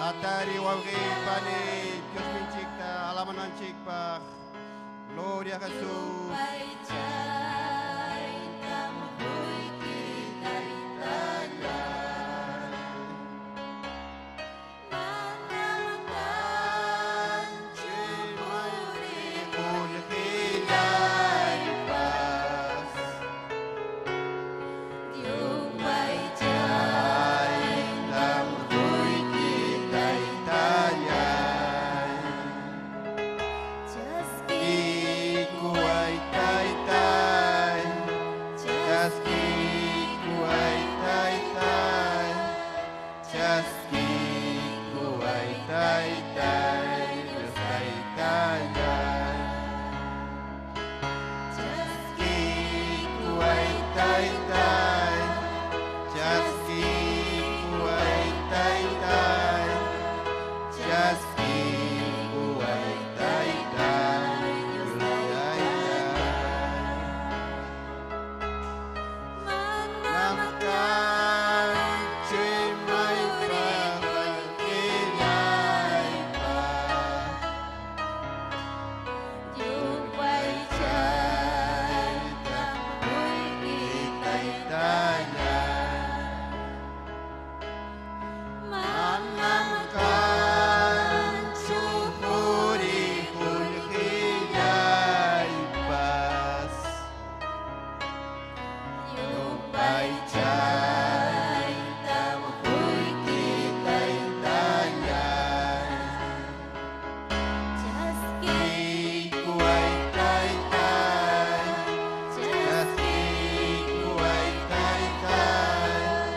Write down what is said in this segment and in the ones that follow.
Hatari wawqi pani Diosninchikta alabananchikpaq. Gloria a Jesús. Yupaychaytam quyki Taytallay. Manam kanchu quri-qullqillaypas. Yupaychaytam quyki Taytallay. Chaskikuway Taytay. Chaskikuway Taytay. Chaskikuway Taytay. Dios Taytallay. Chaskikuway Taytay. Chaskikuway Taytay. Chaskikuway Taytay. Dios Taytay. Manam kanchu imaypaq Yupaychaytam quyki Taytallay. Manam kanchu kanchu quri-qullqillaypas. Yupaychaytam quyki Taytallay. Chaskikuway Taytay. Chaskikuway Taytay.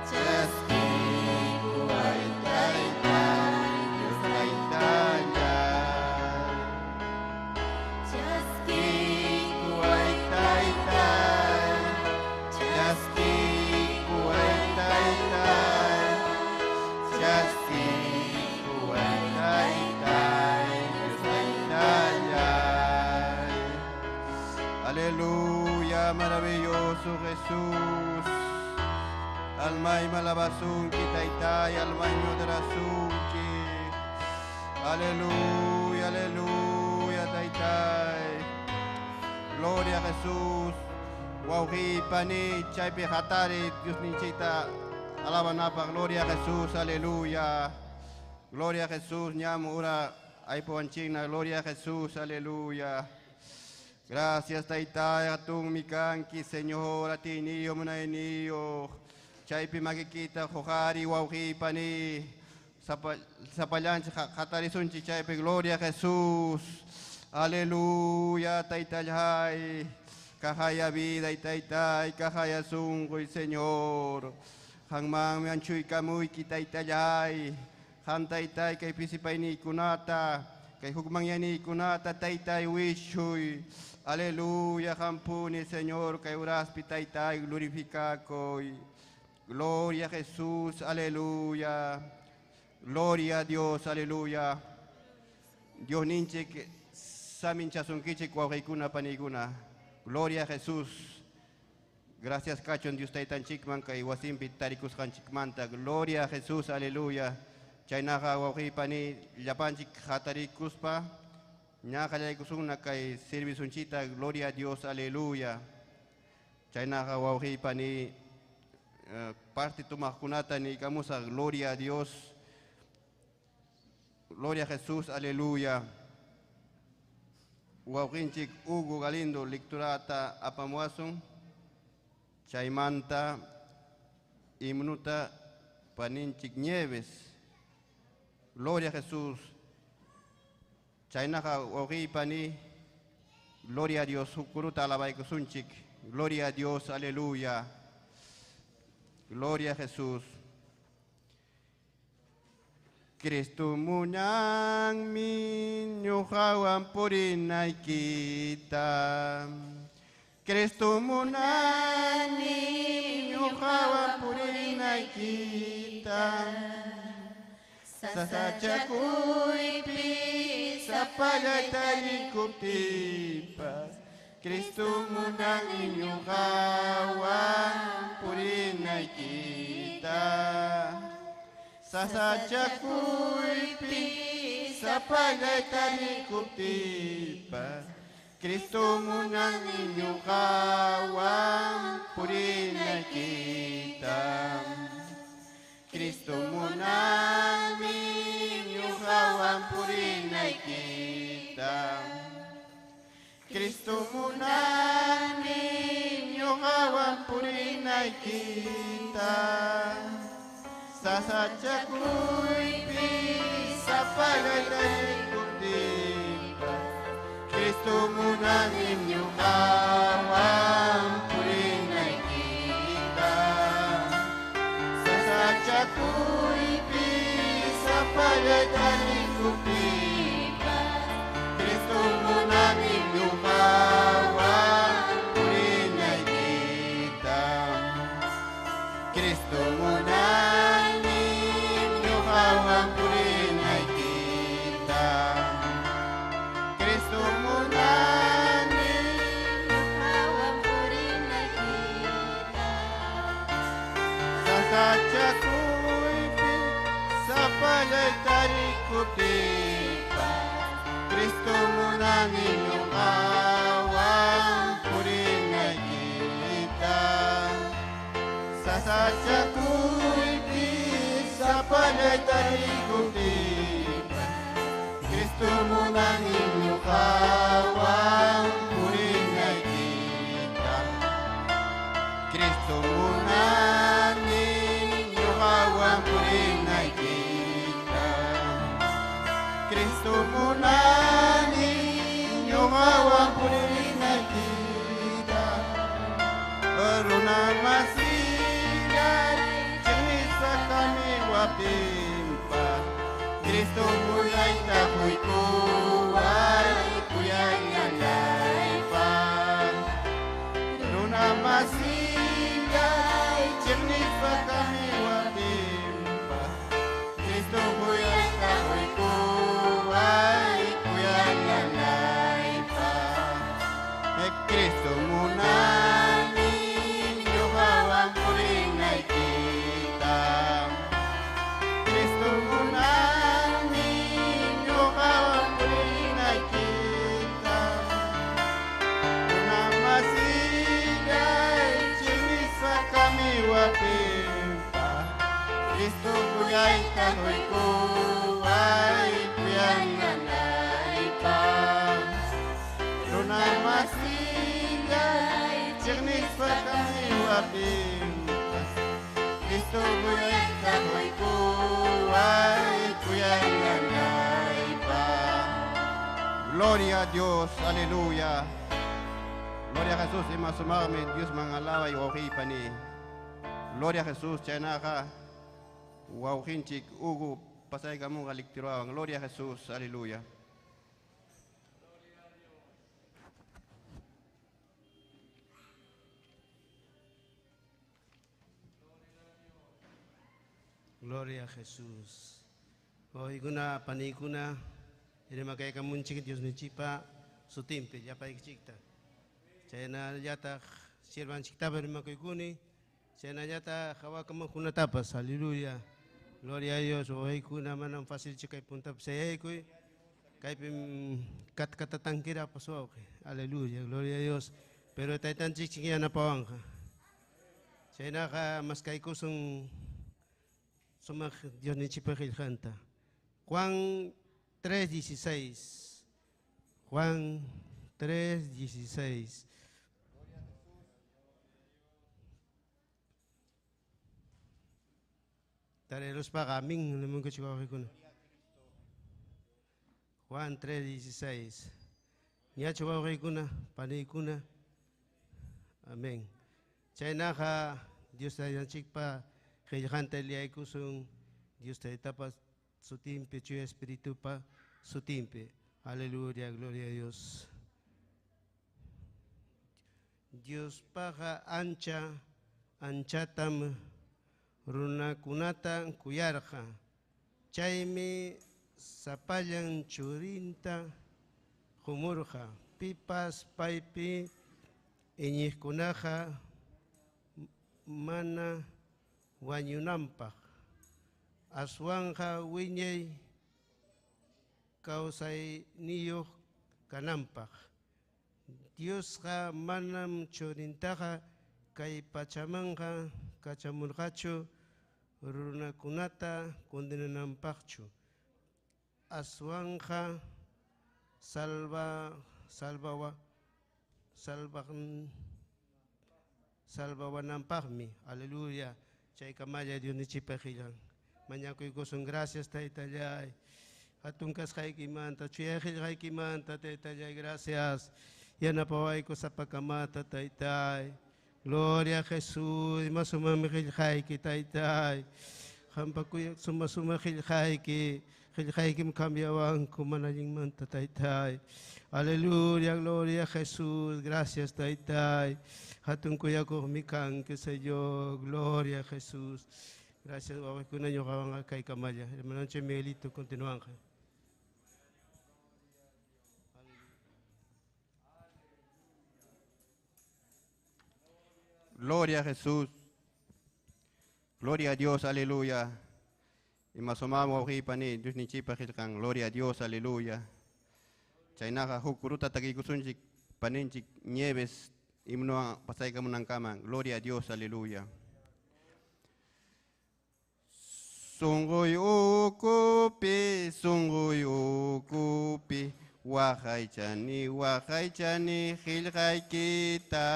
Chaskikuway Taytay. Dios Taytallay. Chaskikuway Taytay. Chaskikuway Taytay. Chaskikuway Taytay. Dios Taytallay. Aleluya, maravilloso Jesús. Almay malabasunki, taytay, almay adorasunki. Aleluya, aleluya, taytay. Gloria a Jesús. Wawqi pani chaypi hatari Diosninchikta alabanapaq. Gloria a Jesús, aleluya. Gloria a Jesús, ñam ura aypuwanchikna. Gloria a Jesús, aleluya. Gracias, Taytay, hatunmi kanki, Señor, atiyniyo, munayniyo. Chaypi makikita, huqariy, wawqi, pani. Sapallanchik hatarisunchik chaypi, gloria a Jesús. Aleluya, Taytallay. Kaqhaya vida, Taytay, kaqhaya sunquy, Señor. Qanmanmi anchuykamuyki, Taytallay. Qam Taytay, kay pisipayninkunata, kay hukmanyayninkunata, Taytay, wischuy. Aleluya, qampuni, Señor, kay uraspi, Taytay, glorificakuy. Gloria a Jesús, aleluya. Gloria a Dios, aleluya. Diosninchik saminchasunkichik wawqiykuna paniykuna. Gloria a Jesús. Gracias kachun Dios taytanchikman kay wasinpi tarikusqanchikmanta. Gloria a Jesús, aleluya. Chaynaqa wawqiy pani llapanchik hatarikuspa ña qallaykusunna kay servisunchita. Gloria a Dios, aleluya. Chaynaqa wawqiy pani parte tumaqkunata niykamusaq. Gloria a Dios. Gloria a Jesús, aleluya. Wawqinchik Hugo Galindo lecturata apamuwasun. Chaymanta himnuta paninchik Nieves. Gloria a Jesús. Chaynaqa wawqiy pani. Gloria a Dios. Hukuruta alabaykusunchik. Gloria a Dios, aleluya. Gloria a Jesús. Cristo munanmi ñuqawan purinaykita. Cristo munanmi ñuqawan purinaykita. Sasachakuypi sapallay tarikuptinpas, Cristo munanmi ñuqawan purinaykita. Sasachakuypi sapallay tarikuptiypas Cristo munanmi ñuqawan purinaykita. Cristo munanmi ñuqawan purinaykita. Cristo munanmi ñuqawan purinaykita. Sasachakuypi sapallay tarikuptiypas Cristo munanmi ñuqawan purinaykita. Sasachakuypi sapallay tarikuptiypas Cristo munanmi ñuqawan purinaykita. Cristo munanmi ñuqawan purinaykita. Cristo munanmi ñuqawan purinaykita. Sasachakuypi sapallay tarikuptiypas Cristo munanmi ñuqawan purinaykita. Sasachakuypi sapallay tarikuptiypas Cristo munanmi ñuqawan purinaykita. Cristo munanmi ñuqawan purinaykita. Cristo munanmi ñuqawan purinaykita. Runa masillay chiqnisqa kamiwaptinpas Cristo kuyayta quykuway kuyallallaypas. Runa masillay chiqnisqa kamiwaptinpas Cristo kuyayta quykuway kuyallallaypas. Cristo munanmi ñuqawan purinaykita. Cristo munanmi ñuqawan purinaykita. Runa masillay chiqnisqa kamiwaptinpas Cristo kuyayta quykuway kuyallallaypas. Runa masillay chiqnisqa kamiwaptinpas Cristo kuyayta quykuway kuyallallaypas. Gloria a Dios, aleluya. Gloria a Jesús, ima sumaqmi Diosman alabay wawqiypani. Gloria a Jesús, chaynaqa wawqinchik Hugo pasaykamunqa lecturawan. Gloria a Jesús, aleluya. Gloria a Jesús. Wawqiykuna, paniykuna, rimakaykamunchik Diosninchikpa sutinpi llapaykichikta. Chaynallataq siervanchiktapa rimakuykuni, chaynallataq hawakamankunatapas. Aleluya. Gloria a Dios. Wawqiykuna, manam facilchu kay puntapi sayaykuy. Kaypim katkatatankirapas wawqi. Aleluya. Gloria a Dios. Pero taytanchik yanapawanqa. Chaynaqa maskaykusun sumaq Diosninchikpa qillqanta. Juan 3:16. Juan 3:16. Tareros amén, nimunkuchik wawqiykuna. Juan 3:16. Ñachu wawqiykuna, paniykuna. Amén. Chaynaqa Dios taytanchikpa qillqanta liyaykusun Dios taytapa sutinpi, Chuya Espiritupa sutinpi. Aleluya, gloria a Dios. Diospaqa ancha anchatam runakunata kuyarqa. Chaymi sapallan churinta qumurqa. Pipas paypi iñiqkunaqa mana wañunanpaq, Aswanqa wiñay kawsayniyuq kananpaq. Diosqa manam churintaqa kay pachamanqa kachamurqachu runakunata condenananpaqchu. Aswanqa salva salvawa salvan salvawananpaqmi. Aleluya. Chaykamalla Diosninchikpa qillqan. Mañakuykusun gracias Taytallay. Hatun kasqaykimanta, chuyay qillqaykimanta, Taytallay, gracias. Yanapawayku sapakamata, Taytay. Gloria a Jesús, ima sumaqmi qillqayki, Taytay. Qampa kuyak suma suma qillqayki, qillqaykim cambiawanku mana allinmanta, Taytay. Aleluya, gloria a Jesús, gracias, Taytay. Hatun kuyakuqmi kanki, Señor, gloria a Jesús. Gracias, wawqikuna ñuqawan kaykamalla. Hermanonchik Miguelito, continuanqa. Gloria a Jesús. Gloria a Dios, aleluya. Ima sumaqmi wawqiypani Diosninchikpa qillqan. Gloria a Dios, aleluya. Chaynaqa huk kuruta takiykusunchik paninchik Nieves himnowan pasaykamunankama. Gloria a Dios, aleluya. Sunquy ukupi, sunquy ukupi, waqaychani, waqaychani qillqaykita.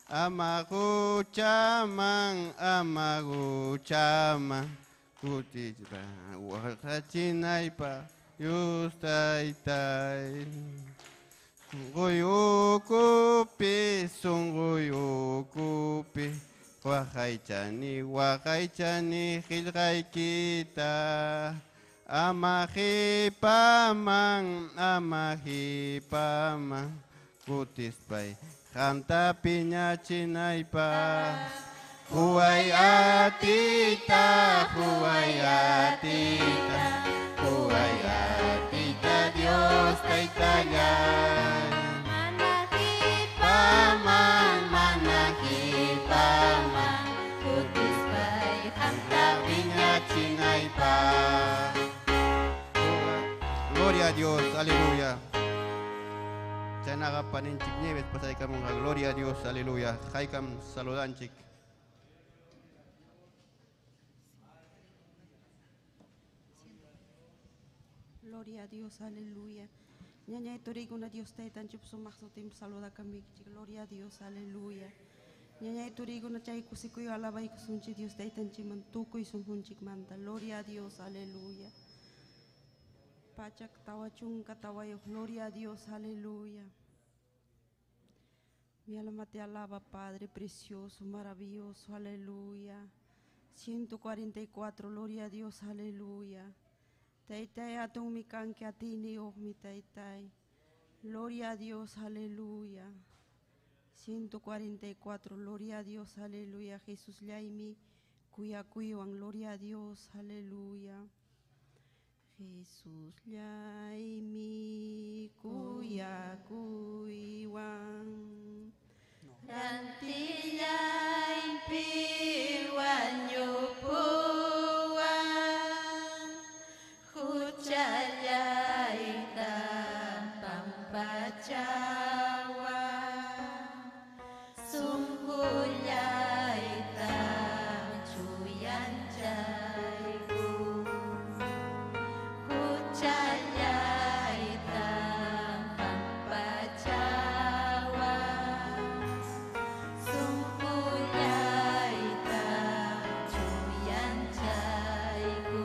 Ama quchaman, ama quchaman, kutichpa waqachinaypaq Dios Taytay. Sunquy ukupi, sunquy ukupi, waqaychani, waqaychani qillqaykita. Ama qipaman, ama qipaman, kutispay qamta piñachinaypaq. Quway atiyta, quway atiyta, quway atiyta Dios Taytallay. Mana Qipaman, mana qipaman, kutispay qamta piñachinaypaq. Gloria a Dios, aleluya. Chaynaqa paninchik Nieves pasaykamunqa. Gloria a Dios, aleluya. Haykam saludanchik. Gloria a Dios, aleluya. Ñañay turikuna Dios taytanchik sumaq sutinpi saludakamuykichik. Gloria a Dios, aleluya. Ñañay turikuna chay kusikuy alabaykusunchik Dios taytanchikman tukuy sunqunchikmanta. Gloria a Dios, aleluya. 144, gloria a Dios, aleluya. Mi alma te alaba, Padre precioso, maravilloso, aleluya. 144, gloria a Dios, aleluya. Taytay hatunmi kanki atiyniyuqmi taytay. Gloria a Dios, aleluya. 144, gloria a Dios, aleluya. Jesús llaymi kuyakuywan, gloria a Dios, aleluya. Jesús llaymi kuyakuywan. Rantillaypi wañupuwan, huchallayta pampachawan, sunqullayta chuyanchayku, huchallayta pampachawan, sunqullayta chuyanchayku.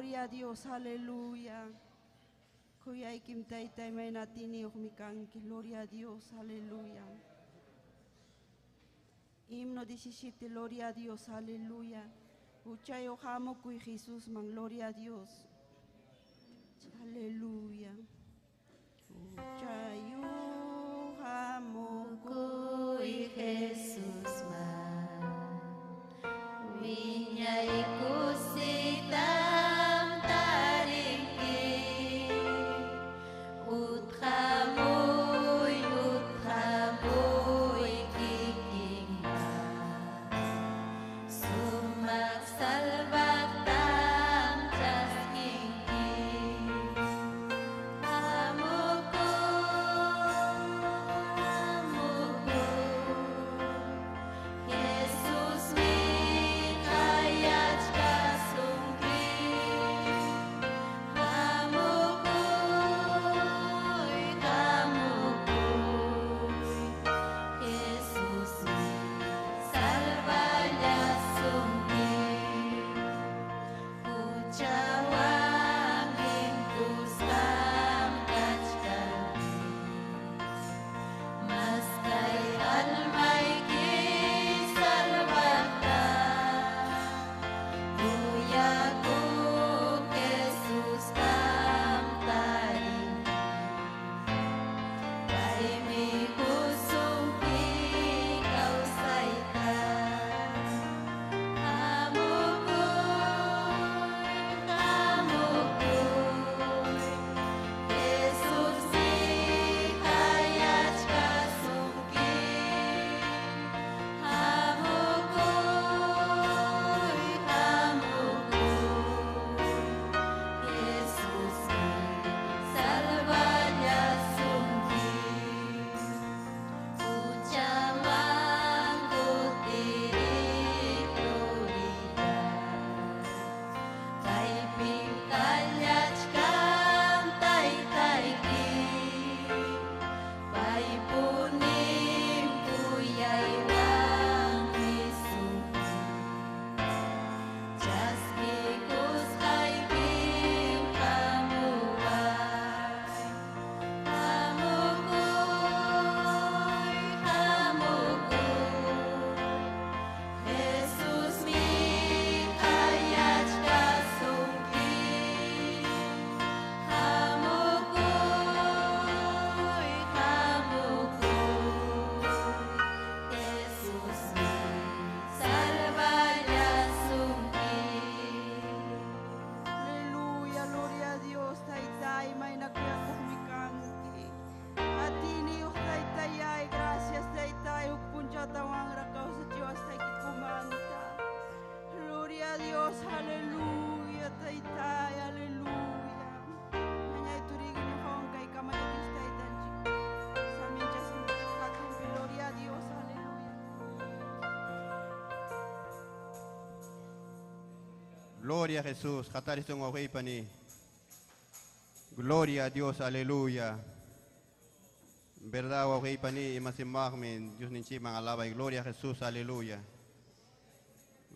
Gloria a Dios, aleluya. Kuyaykim taytay mayna atiniyuqmi kanki. Gloria a Dios, aleluya. Himno 17, gloria a Dios, aleluya. Huchayuq hamukuy Jesusman, gloria a Dios. Aleluya. Huchayuq hamukuy Kuy Jesusman wiñay kusitam tarinki utqamuy utqamuy kikinman sumaq salvaqtam chaskinki hamukuy hamukuy Jesusmi qayachkasunki hamukuy hamukuy Jesusmi salvallasunki huchawan inkusqam kachkanki Maskay almayki salvaqta Kuyakuq Jesustam tarinki Paymi qusunki kawsayta Hamukuy, hamukuy Jesusmi qayachkasunki Hamukuy, hamukuy Jesusmi salvallasunki Huchaman kutiriq glorita Kaypim kallachkan taytayki Paypunim kuyaywan nisunki Chaskikusqaykim hamuway Hamukuy, hamukuy Jesusmi qayachkasunki Hamukuy, hamukuy Jesusmi salvallasunki Aleluya, gloria a Dios, taytay, mayna kuyakuqmi kanki. Atiniyuq taytayay, gracias taytay, huk punchawtawanraq kawsachiwasqaykikumanta. Gloria a Dios, aleluya, taytay, aleluya. Ñañay turiyki ñuqawan kaykamalla Dios taytanchik. Saminchasunkichik hatunpi, gloria a Dios, aleluya. Gloria a Jesús. Hatarisun wawqiypani. Gloria a Dios, aleluya. Verdad, wawqiypani, imasimaqmi Diosninchikman alabay. Gloria a Jesús, aleluya.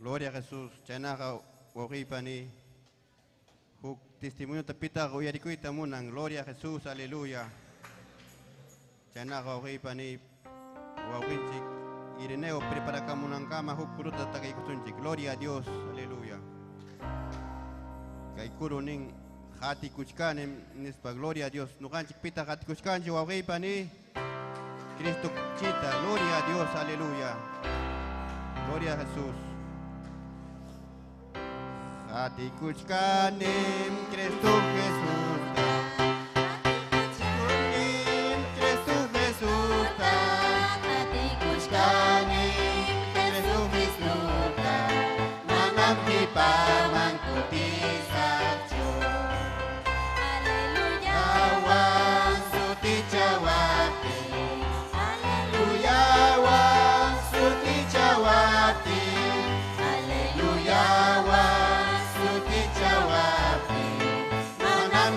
Gloria a Jesús. Chaynaqa wawqiypani. Huk testimonio pitaq uyarikuyta munan. Gloria a Jesús, aleluya. Chaynaqa wawqiypani, wawqinchik Ireneo preparakamunankama huk kuruta takaykusunchik. Gloria a Dios, aleluya. Kay kuru nin qatikuchkanim nispa gloria a Dios. Nuqanchik pitaq qatikuchkanchik wawqiypani. Cristo chita, gloria a Dios, aleluya. Gloria a Jesús. Qatikuchkanim Cristo Jesús. Qatikuchkanim Cristo Jesús. Qatikuchkanim Jesucristota Manam qipaman kutisaqchu. Aleluya Awan sutichawaptin. Aleluya Luyawan sutichawaptin. Aleluya Luyawan sutichawaptin. Manam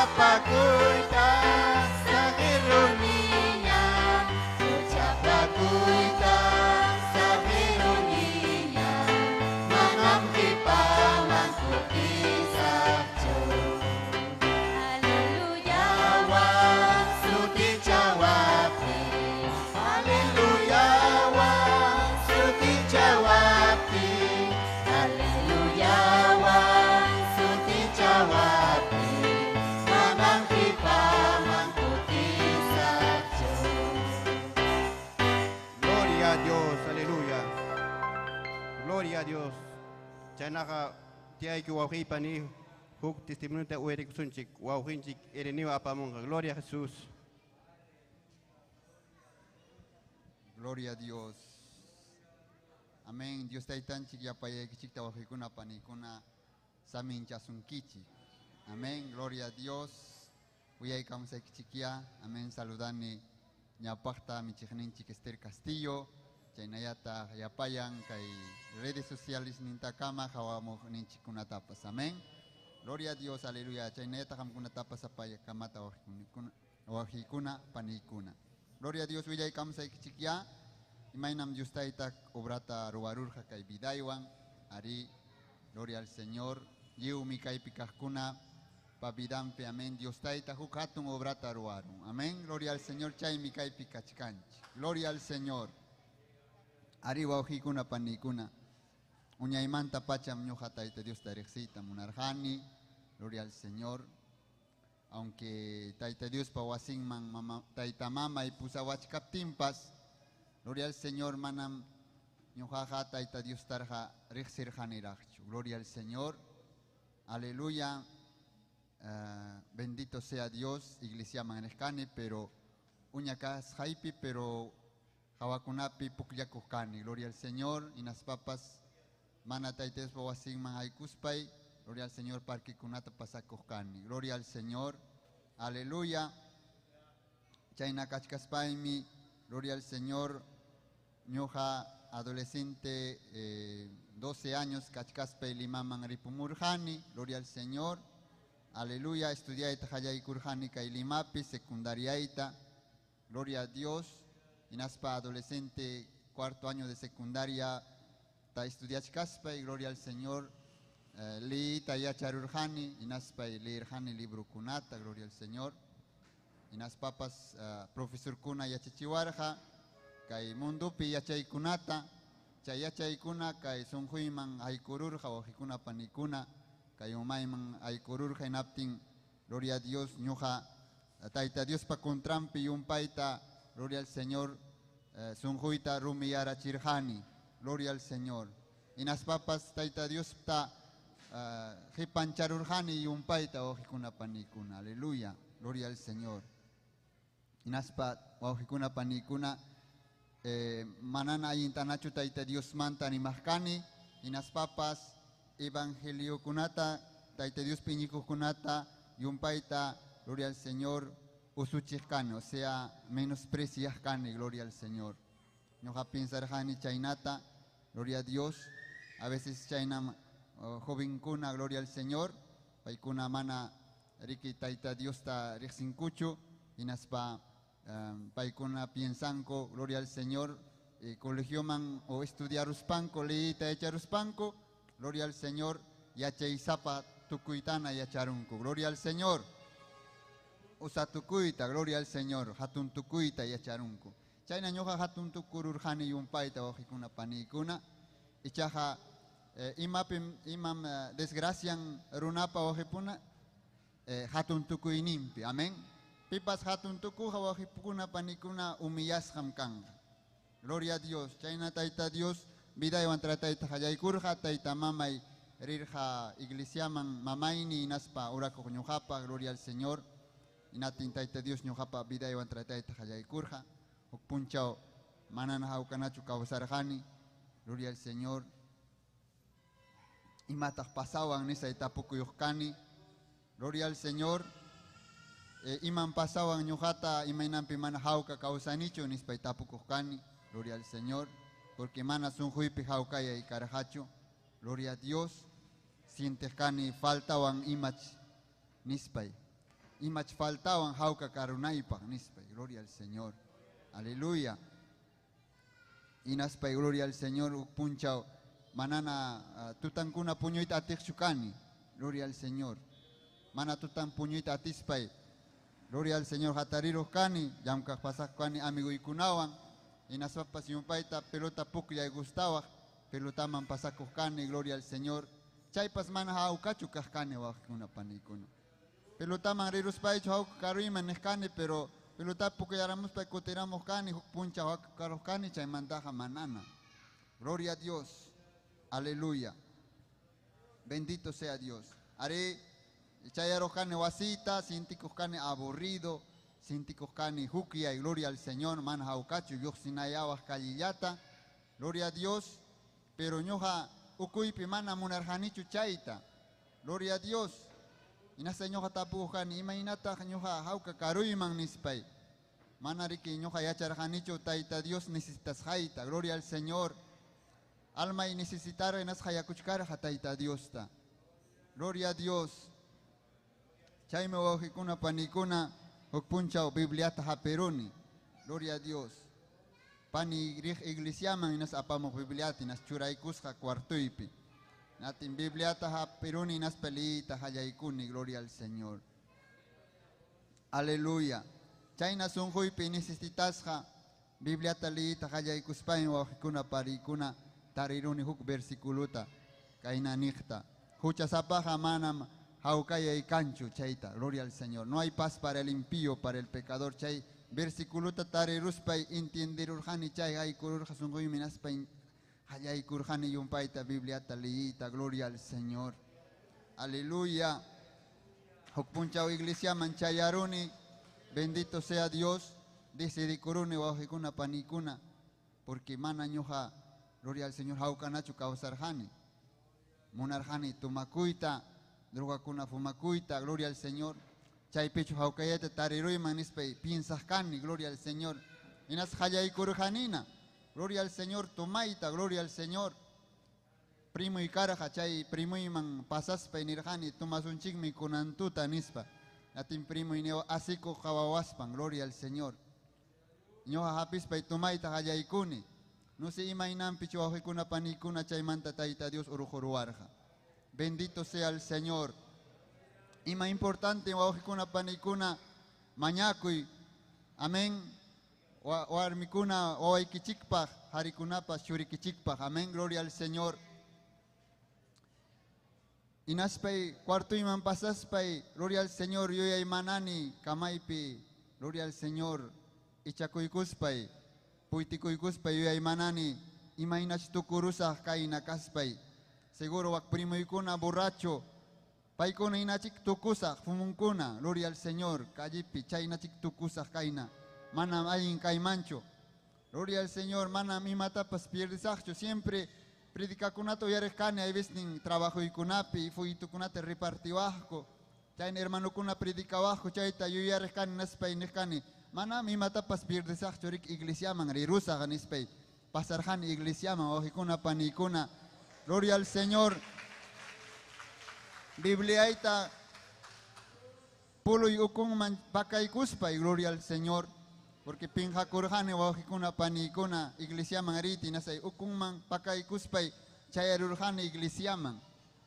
Huchapakuyta saqiruniña, huchapakuyta saqiruniña, manam qipaman kutisaqchu. Aleluya, sutichawaptin, aleluya, sutichawaptin, aleluya, sutichawaptin, manam qipaman kutisaqchu. Gloria a Dios, aleluya. Gloria a Dios. Chaynaqa tiyayki wawqiypa ni huk testimonio uyarikusunchik wawqinchik Ireneo apamunqa. Gloria a Jesús. Gloria a Dios. Amén. Dios taytanchik yapayaykichikta wawqikuna panikuna saminchasunkichik. Amén. Gloria a Dios. Uyaykamusaykichikya. Amén. Saludani ñawpaqta michiqninchik Esther Castillo. Chaynayata yapayan kay redes sociales nintakama hawamuqninchikkunatapas. Amén. Gloria a Dios. Aleluya. Chaynayata qamkunatapas apayakamata wawqikuna panikuna. Gloria a Dios. Willaykamusaykichikya. Imaynam Dios tayta obrata ruwarurqa kay vidaywan. Ari, gloria al Señor. Lliwmi kaypi kaqkuna pa vidanpi. Amén. Dios tayta huk hatun obrata ruwarun. Amén. Gloria al Señor. Chaymi kaypi kachkanchik. Gloria al Señor. Ari wawqikuna panikuna. Uñaymanta pacham ñuqa Tayta Diosta riqsiyta munarqani. Gloria al Señor. Aunque Tayta Diospa wasinman mama, tayta mamay pusawachkaptinpas, gloria al Señor, manam ñuqaqa Tayta Diostarqa riqsirqaniraqchu. Gloria al Señor. Aleluya. Bendito sea Dios. Iglesia riqkani, pero uña kasqaypi, pero hawakunapi pukllakuq kani. Gloria al Señor. Hinaspapas mana Tayta Diospa wasinman haykuspay, gloria al Señor, parquikunata pasakuq kani. Gloria al Señor. Aleluya. Chayna kachkaspaymi, gloria al Señor, ñuqa adolescente, 12 años kachkaspay Limaman ripumurqani. Gloria al Señor. Aleluya. Estudiayta qallaykurqani kay Limapi, secundariayta. Gloria a Dios. Hinaspa adolescente, cuarto año de secundaria, ta estudiachkaspay, gloria al Señor, liyta yacharurqani, hinaspay leerqani librokunata, gloria al Señor. Hinaspapas profesorkuna yachachiwarqa kay mundupi yachaykunata, chay yachaykuna kay sunquyman haykururqa, wawqikuna panikuna, kay umayman haykururqa, hinaptin, gloria a Dios, ñuqa Tayta Diospa contranpi yumpayta, gloria al Señor, sunquyta rumiyarachirqani, gloria al Señor. Hinaspapas Tayta Diosta qipancharurqani yumpayta, wawqikuna panikuna, aleluya, gloria al Señor. Hinaspa wawqikuna panikuna, manana allintanachu Tayta Diosmanta rimaqkani, hinaspapas evangeliokunata, Tayta Diospi iñikuqkunata yumpayta, gloria al Señor, usuchiqkani, o sea, menospreciaqkani, gloria al Señor. Ñuqa pensarqani chaynata, gloria a Dios. A veces chaynam jovenkuna, gloria al Señor, paykuna mana riki Tayta Diosta riqsinkuchu, hinaspa paykuna piensanku, gloria al Señor, colegioman o estudiaruspanku, liyta yacharuspanku, gloria al Señor, yachaysapa tukuytana yacharunku, gloria al Señor. Usa tukuyta, gloria al Señor, hatun tukuyta yacharunku. Chayna ñuqa hatun tukururqani yumpayta, wawqikuna panikuna, ichaqa imapim imam desgracian runapa wawqipuna, hatun tukuyninpi, amén. Pipas hatun tukuqa wawqikuna panikuna humillasqam kanqa. Gloria a Dios. Chayna Tayta Dios vidaywan tratayta qallaykurqa, tayta mamay rirqa iglesiaman mamayni hinaspa orakuq ñuqapa, gloria al Señor. Hinatin Tayta Dios ñuqapa vidaywan tratayta qallaykurqa. Huk punchaw manana hawkanachu kawsarqani, gloria al Señor. Imataq pasawan nisay tapukuyuq kani, gloria al Señor. Iman pasawan ñuqata imaynanpi mana hawka kawsanichu nispay tapukuq kani, gloria al Señor, porque mana sunquypi hawkayay karqachu, gloria a Dios. Sientes kani faltawan imach nispay. Imach faltawan hawka karunaypaq nispay. Gloria al Señor. Aleluya. Inaspay gloria al Señor huk punchaw manana tutankuna puñuyta atiqchu kani. Gloria al Señor. Mana tutan puñuyta atispay. Gloria al Señor hatariruq kani, llamkaq pasaq kani amiguykunawan. Inaspapas yumpayta pelota pukllay gustawaq, pelotaman pasakuq kani, gloria al Señor. Chaypas mana hawkachu kaq kani wawqikuna panikuna. Pelotaman riruspaychu hawka karuyman niq kani, pero pelota pukllaramuspay kutiramuq kani, huk punchaw hawka karuq kani, chaymantaqa manana. Gloria a Dios. Aleluya. Bendito sea Dios. Are chayaruq kani wasita, sintikuq kani aburrido, sintikuq kani hukyay, gloria al Señor, mana hawkachu lluqsinayawaq kallillata. Gloria a Dios. Pero ñuqa ukuypi mana munarqanichu chayta. Gloria a Dios. Hinaspa ñuqa tapukuq kani, imaynataq ñuqa hawka karuyman nispay. Mana riki ñuqa yacharqanichu Tayta Dios necesitasqayta. Gloria al Señor. Almay necesitarqa hinasqa yakuchkarqa Tayta Diosta. Gloria a Dios. Chaymi wawqikuna panikuna huk punchaw Bibliata hapiruni. Gloria a Dios. Pani riq iglesiaman hinaspa apamuq Bibliata hinaspa churaykusqa cuartuypi. Natin Bibliata hapiruni hinaspa liyta hallaykuni. Gloria al Señor. Aleluya. Chayna sunquypi necesitasqa Bibliata liyta hallaykuspaymi wawqikuna parikuna tariruni huk versiculuta kayna niqta. Huchasapaqa manam hawkayay kanchu chayta. Gloria al Señor. No hay paz para el impío, para el pecador. Chay versiculuta tariruspay entiendirurqani chay haykururqa sunquymi hinaspa hallaykurqani yumpayta Bibliata liyita. Gloria al Señor. Aleluya. Huk punchaw iglesiaman chayaruni. Bendito sea Dios. Decidikuruni wawqikuna panikuna, porque mana ñuqa, gloria al Señor, hawkanachu kawsarqani. Munarqani tumakuyta, drogakuna fumakuyta, gloria al Señor. Chaypichu hawkayata tariruyman nispay piensaqkani, gloria al Señor. Hinaspa hallaykurqanina, gloria al Señor, tumayta, gloria al Señor. Primoy karqa chay primuyman pasaspay nirqani tumasunchikmi kunantuta nispa. Natin primoy niwa asikuq qhawawaspan, gloria al Señor. Ñuqa hapispay tumayta hallaykuni. No sé imaynanpichu wawqikuna panikuna chaymanta Tayta Dios urquruwarqa. Bendito sea el Señor. Ima importante wawqikuna panikuna mañakuy. Amén. Warmikuna wawaykichikpaq, harikunapas churikichikpaq. Amén. Gloria al Señor. Inaspay cuartuyman pasaspay, gloria al Señor, yuyaymanani kamaypi, gloria al Señor. Ichakuykuspay, puytikuykuspay yuyaymanani, imaynach tukurusaq kayna kaspay. Seguro wak primoykuna borracho, paykuna inachik tukusaq fumunkuna, gloria al Señor, callipi chaynachik tukusaq kayna, manam allin kaymanchu. Gloria al Señor, manam imatapas pierdisaqchu, siempre predicakunata uyariq kani, hay veces trabajoykunapi, fuyitukunata repartiwaqku, chayna hermanokuna predicawaqku, chayta yuyariq kani, naspay niq kani, manam imatapas pierdisaqchu rik iglesiaman rirusaq nispay, pasarqani iglesiaman wawqikuna panikuna. Gloria al Señor. Bibliayta puluy ukunman pakaykuspay, gloria al Señor, porque pinqakurqani wawqikuna panikuna iglesiaman riti nasay ukunman pakaykuspay chayarurqani iglesiaman.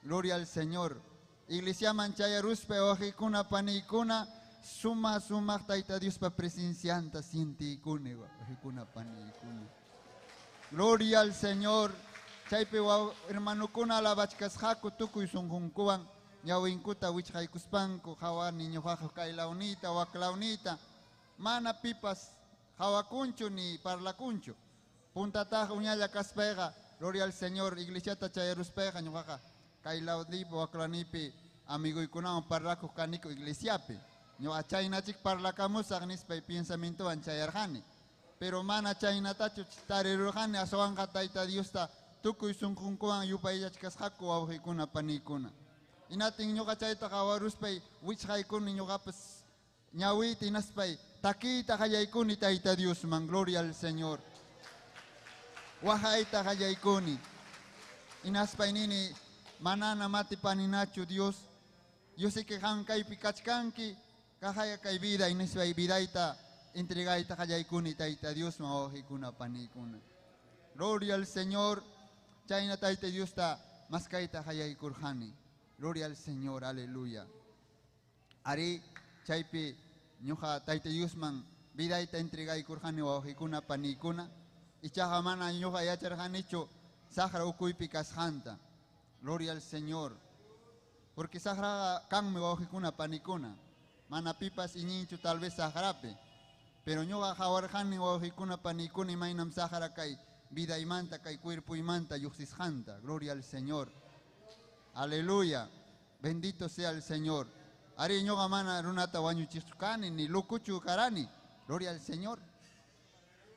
Gloria al Señor. Iglesiaman chayaruspay wawqikuna panikuna suma sumaq Tayta Diospa presencianta sientikuni wawqikuna panikuna. Gloria al Señor. Chaypi hermanokuna alabachkasqaku tukuy sunqunkuwan ñawinkuta wichqaykuspanku qhawani ñuqaqa kaylawnita waklawnita mana pipas qhawakunchu ni parlakunchu. Puntataq uñalla kaspayqa, gloria al Señor, iglesiata chayaruspayqa ñuqaqa kaylawnipi waklawnipi amiguykunawan parlakuq kaniku iglesiapi. Ñuqa chaynachik parlakamusaq nispay pensamientowan chayarqani. Pero mana chaynatachu tarirurqani aswanqa Tayta Diosta tukuy sunqunkuwan yupayllachkasqaku wawqikuna panikuna. Hinatin ñuqa chayta qhawaruspay wichqaykuni ñuqapas ñawiyta hinaspay takiyta qallaykuni Tayta Diosman, gloria al Señor. Waqayta qallaykuni. Hinaspay nini manana matipaninachu Dios. Yo sé que qam kaypi kachkanki. Kahaya kay vida inispay vidayta entregayta qallaykuni Tayta Diosman wawqikuna panikuna. Gloria al Señor. Chayna Tayta Diosta maskayta qallaykurqani. Gloria al Señor, aleluya. Ari chaypi ñuqa Tayta Diosman vidayta entregaykurqani wawqikuna panikuna. Ichaqa mana ñuqa yacharqanichu saqra ukuypi kasqanta. Gloria al Señor. Porque saqraqa kanmi wawqikuna panikuna. Mana pipas iñinchu tal vez saqrapi. Pero ñuqa qawarqani wawqikuna panikuna imaynam saqra kay vidaymanta kay cuerpoymanta lluqsisqanta. Gloria al Señor. Aleluya. Bendito sea el Señor. Ari ñuqa mana runata wañuchiqchu kani ni locuchu karani. Gloria al Señor.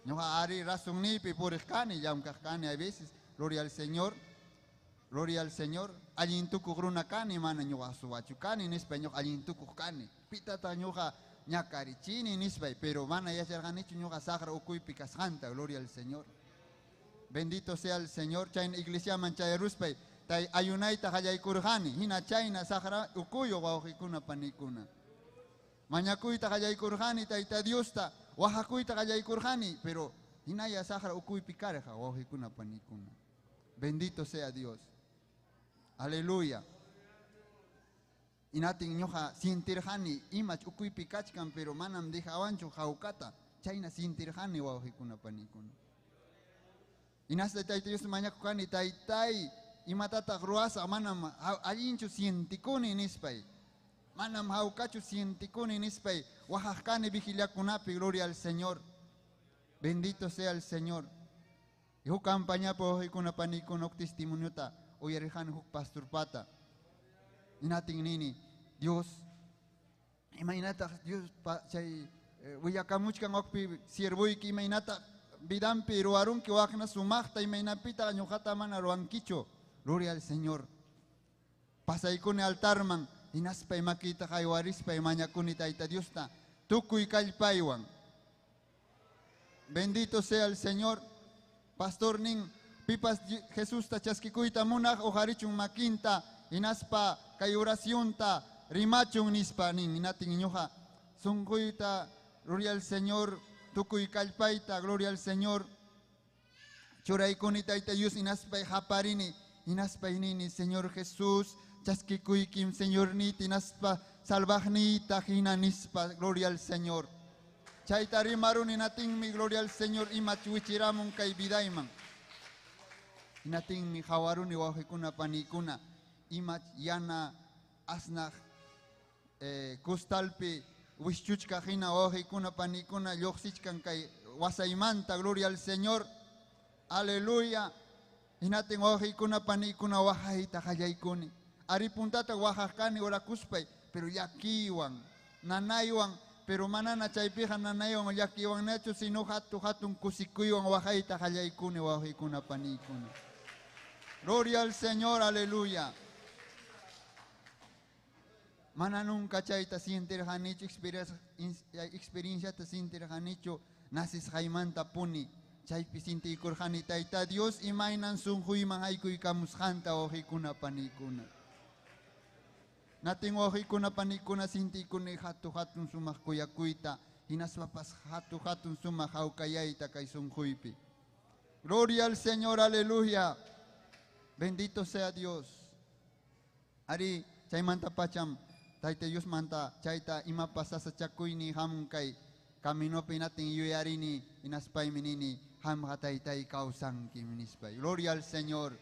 Ñuqa ari razonniypi puriq kani, llamkaq kani a veces. Gloria al Señor. Gloria al Señor. Allin tukuq runa kani, mana ñuqa suwachu kani, nispa ñuqa allin tukuq kani. Pitata ñuqa ñakarichini nispa, pero mana yacharqanichu ñuqa saqra ukuypi kasqanta. Gloria al Señor. Bendito sea el Señor. Chayna iglesiaman chayaruspay, tay ayunayta qallaykurqani. Hina chayna saqra ukuyo wawqikuna panikuna. Mañakuyta qallaykurqani Tayta Diosta, waqakuyta qallaykurqani, pero hinaya saqra ukuypi karqa wawqikuna panikuna. Bendito sea Dios. Aleluya. Inatin ñuqa sintirqani imach ukuypi kachkan, pero manam dejawanchu hawkata. Chayna sintirqani wawqikuna panikuna. Inasta Tayta Dios mañakukani, Taytay, imatataq ruwasaq, manam allinchu sientikuni nispay. Manam hawkachu sientikuni nispay. Waqaqkani vigiliakunapi, gloria al Señor. Bendito sea el Señor. Y huk campañapi wawqikuna panikuna huk testimoniota uyarirqani huk pastorpata. Inatin nini, Dios, imaynataq Dios pa, chay willakamuchkan waqpi siervoyki imaynataq vidanpi ruwarunki waqna sumaqta imaynapitaq ñuqata mana ruwankichu. Gloria al Señor. Pasaykuni altarman, hinaspay makita haywarispa mañakuni Tayta Diosta tukuy kallpaywan. Bendito sea el Señor. Pastor nin pipas Jesusta chaskikuyta munaq uqarichun makinta hinaspa kay oracionta rimachun nispa nin. Hinatin ñuqa sunquyta, gloria al Señor, tukuy kallpayta, gloria al Señor. Churaykuni Tayta Dios hinaspay haparini, hinaspay nini, Señor Jesús, chaskikuykim Señor niti, hinaspa salvaqniyta hina nispa, gloria al Señor. Chayta rimaruni hinatinmi, gloria al Señor, ima wichiramun kay vidayman. Hinatinmi hawaruni wawqikuna panikuna, ima yana asnaq kustalpi wischuchka hina wawqikuna panikuna lluqsichkan kay wasaymanta, gloria al Señor. Aleluya. Hinatin wawqikuna panikuna waqayta qallaykuni. Ari puntata waqaqkani orakuspay, pero llakiwan, nanaywan, pero manana chaypiqa nanaywan llakiwan nachu, sino hatu hatun kusikuywan waqayta qallaykuni wawqikuna panikuna. Gloria al Señor, aleluya. Mana nunca chayta sintirqanichu, experienciata sintirqanichu, nacisqaymanta puni. Chaypi sintiykurqani Tayta Dios imaynan sunquyman haykuykamusqanta wawqikuna panikuna. Natin wawqikuna panikuna sintiykuni hatu hatun sumaq kuyakuyta, hinaspapas hatu hatun sumaq hawkayayta kay sunquypi. Gloria al Señor, aleluya. Bendito sea Dios. Ari chaymanta pacham Tayta Dios manta chayta imapas sasachakuyni hamun kay caminopi hinatin yuyarini hinaspaymi nini hamqa Taytay kawsanki nispay. Gloria al Señor.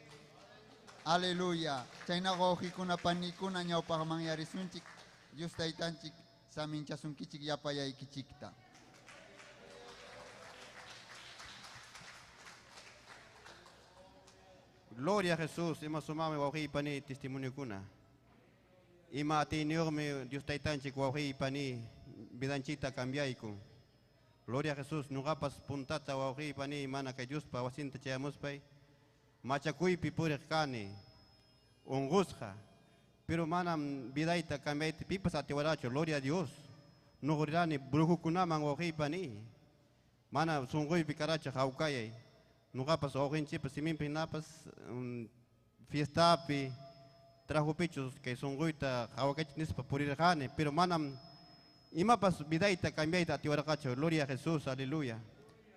Aleluya. Chayna wawqikuna panikuna ñawpaqman yarisunchik. Dios Taytanchik saminchasunkichik yapayaykichikta. Gloria a Jesús. Ima sumami wawqiy pani testimoniokuna. Ima atiyniyuqmi Dios Taytanchik wawqiy pani vidanchikta cambiayku. Gloria a Jesús. Ñuqapas puntata wawqiy pani mana kay Diospa wasinta chayamuspay machakuypi puriq kani unqusqa, pero manam vidayta cambiayta pipas atiwarachu. Gloria a Dios. Nuqrirani brujukunaman wawqiy pani mana sunquypi karachu hawkayay. Ñuqapas wawqinchikpas siminpi hinapas fiestapi trajupichus kay sunquyta hawkaychik nispa purirqani, pero manam Imapas vidayta cambiayta atiwarqachu. Gloria a Jesús, aleluya.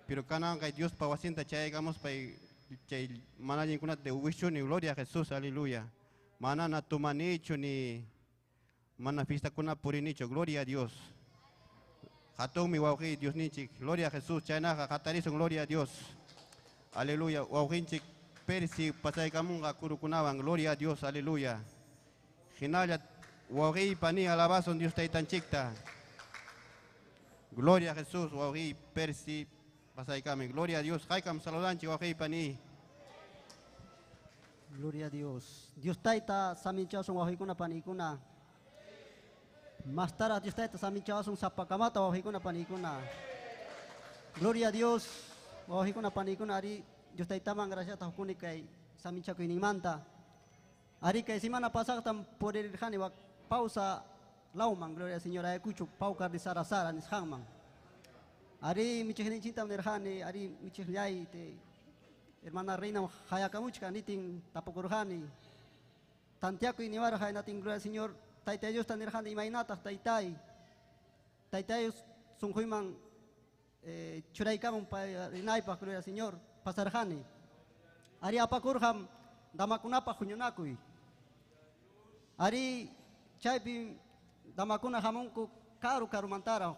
Pero kananqa Diospa wasinta chayaykamuspay chay mana allinkunata wischuni. Gloria a Jesús, aleluya. Manana tumanichu ni mana fiestakuna purinichu. Gloria a Dios. Hatunmi wawqi Diosninchik. Gloria a Jesús. Chaynaqa hatarisun. Gloria a Dios. Aleluya. Wawqinchik Persi pasaykamunqa kurukunawan. Gloria a Dios. Aleluya. Hinalla wawqi pani alabasun Dios taytanchikta. Gloria a Jesús. Wawqi Persi pasaykamin. Gloria a Dios. Haykam saludanchik wawqi pani. Gloria a Dios. Dios tayta saminchasun wawqikuna panikuna. Mastara Dios tayta saminchasun sapakamata wawqikuna panikuna. Gloria a Dios. Wawqikuna panikuna ari Dios taytaman gracias hukuni kay saminchakuyninmanta. Ari kay semana pasaqtam purirqani wak pausa lawman, gloria al Señor, Ayacucho, Paucar de Sarasara nisqanman. Ari michiqninchiktam nirqani, ari michiqllay te hermana Reina hayakamuchka nitin tapukurqani. Tantiakuy niwarqa natin, gloria al Señor, Tayta Diosta nirqani imaynataq taytay. Tayta Dios sunquyman churaykamun rinaypaq, gloria al Señor, pasarqani. Ari apakurqam damakunapaq huñunakuy. Ari chaypi damakuna hamunku karu karumantara,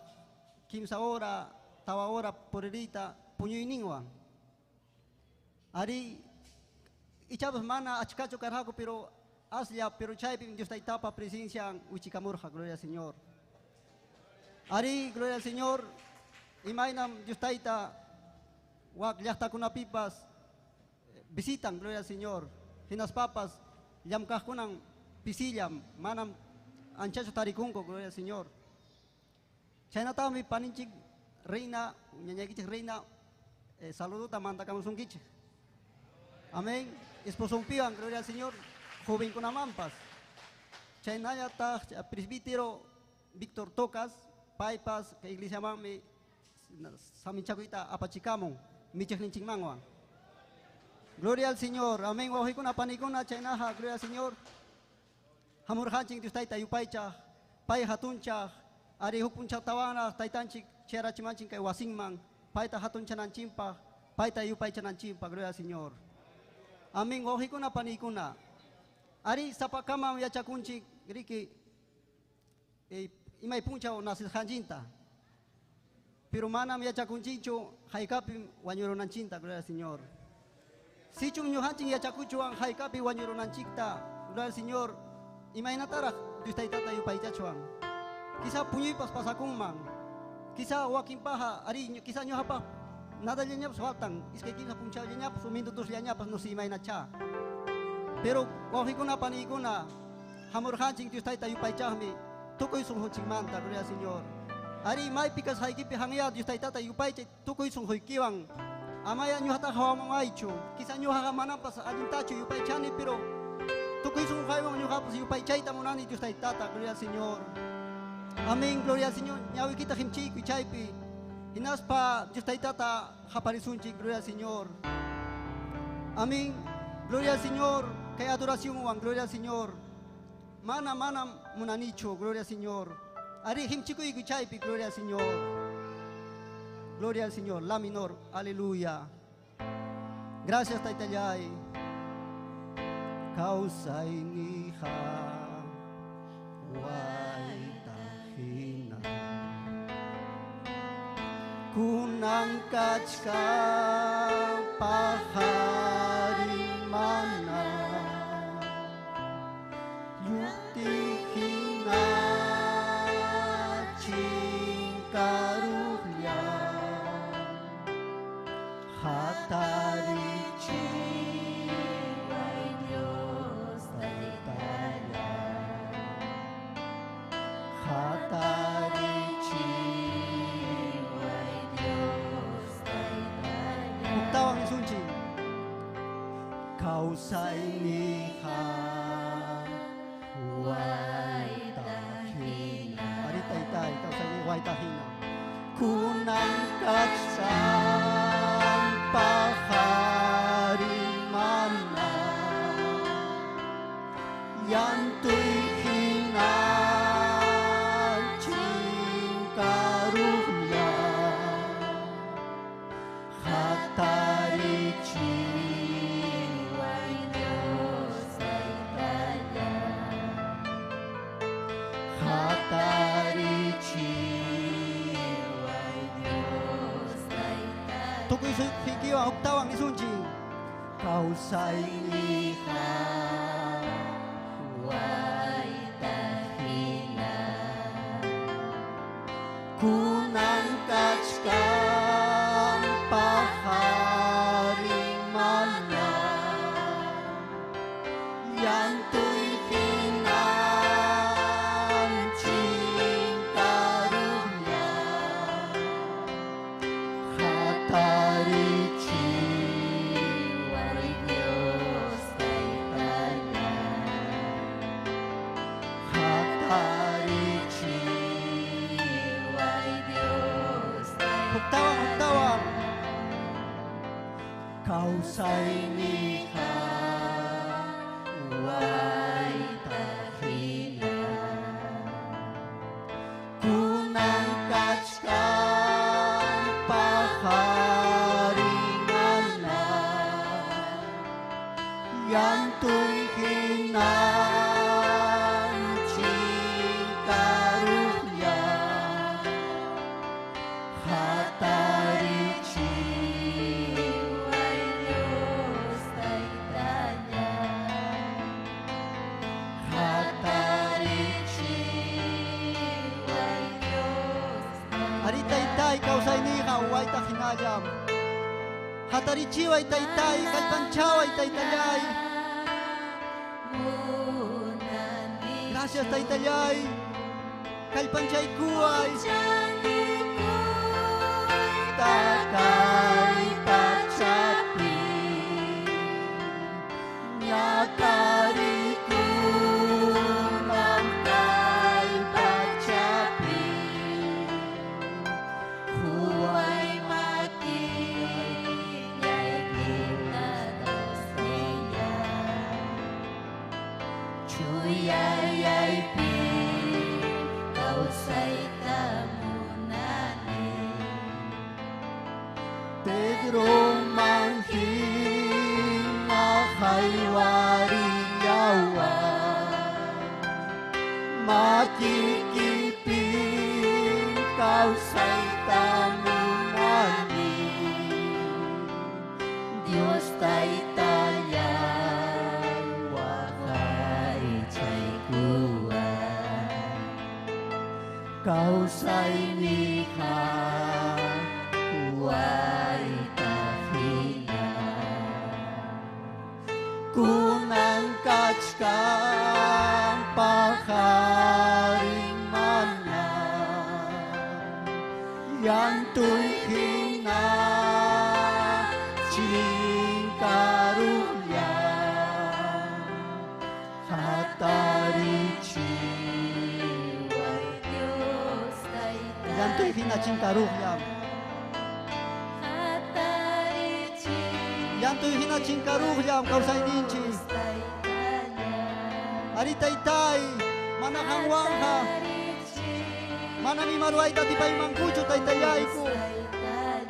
15 hora, tawa hora puririta puñuyninwan. Ari ichapas mana achkachu karqaku, pero aslla, pero chaypi Dios taytapa presencia wichikamurqa, gloria al Señor. Ari, gloria al Señor, imaynam Dios tayta wak llaqtakunapipas visitan, gloria al Señor. Hinaspapas llamkaqkunan pisillam, manam anchachu tarikunku, gloria al Señor. Chaynataqmi paninchik Reina, ñañaykichik Reina, saluduta mandakamusunkichik. Amén. Esposonpiwan, gloria al Señor, jovenkunamampas. Chaynallataq presbítero Víctor Tocas, paypas, kay iglesiamanmi saminchakuyta apachikamun, michiqninchikmanwan. Gloria al Señor. Amén. Wawqikuna panikuna chaynaqa, gloria al Señor. Hamurqanchik Dios tayta yupaychaq, pay hatunchaq, ari huk punchawtawanraq taytanchik chayarachimanchik kay wasinman, payta hatunchananchikpaq, payta yupaychananchikpaq, gloria al Señor. Amén. Wawqikuna panikuna. Ari sapakamam yachakunchik riki imay punchaw nasisqanchinta. Pero manam yachakunchikchu haykapim wañurunanchinta, gloria al Señor. Sichum ñuqanchik yachakuchuwan haykapi wañurunanchikta, gloria al Señor, imaynataraq Dios taytata yupaychachuwan. Quizá puñuypas pasakunman, quizá wakinpaqa ari quizá ñuqapaq nadallañapas faltan, iskay kimsa punchawllañapas o minutosllañapas no sé imaynacha. Pero wawqikuna panikuna hamurqanchik Dios tayta yupaychaqmi tukuy sunqunchikmanta, gloria al Señor. Ari maypi kasqaykipi hanya Dios taytata yupaychay tukuy sunquykiwan. Amaya ñuqata hawamunaychu, quizá ñuqaqa manampas allintachu yupaychani, pero tukuy sunqaywan ñuqapas yupaychayta munani Dios taytata, gloria al Señor. Amén, gloria al Señor. Ñawikita qimchiykuy chaypi. Hinaspa Dios taytata haparisunchik, gloria al Señor. Amén, gloria al Señor. Kay adoracionwan, gloria al Señor. Mana mana munanichu, gloria al Señor. Ari qimchikuykuy chaypi, gloria al Señor. Gloria al Señor, la menor, aleluya. Gracias, taytallay. Kawsayniyqa wayta hina. Kunan kachkan pajarin mana. Yuti hina chinkarulla. Hatarichiway Dios taytalla. Hatarichiway Dios taytalla. Huktawan isunchik. Kawsayniyqa wayta hina. Ari taytay, kawsayniy wayta hina. Kunan kachkan pajarin mana. Yantuy hina chinkarulla. Tukuy suykiwan huktawan nisunchik. Kawsayniqa Wayta hina kunan kachkan pajarin mana llantuy hinan chinkarulla hatarichi Way Dios Taytalla hatarichi Way Dios Huktawan, Taytalla huktawan. Kawsayniqa Wayta hina kunan kachkan pajarinana llantuy hinan chinkarulla hatarichi Way Dios Taytalla hatarichi Way Dios Ari taytay kawsayniqa wayta hinallam. Hatarichiway taytay, kallpanchaway taytallay. Munani Gracias taytallay. Kallpanchaykuway. Takay pachapi ñakarikunam kay pachapi Huway makillaykita Diosniya Chuyayaypi kawsayta munani Pedro manhina haywarillawa makikipin kawsayta munani Dios Taytallay waqaychaykuway kawsayniqa Wayta hina kunan kachkan pajarin mana llantuy hina chinkarulla hatarichi Way Dios Taytallay llantuy hina chinkarulla Hatarichi llantuy hina chinkarulla kawsayninchik Dios Taytallay ari taytay mana qanwanqa Hatarichi mana mimaruayta atipaymankuchu taytallayku Taytallay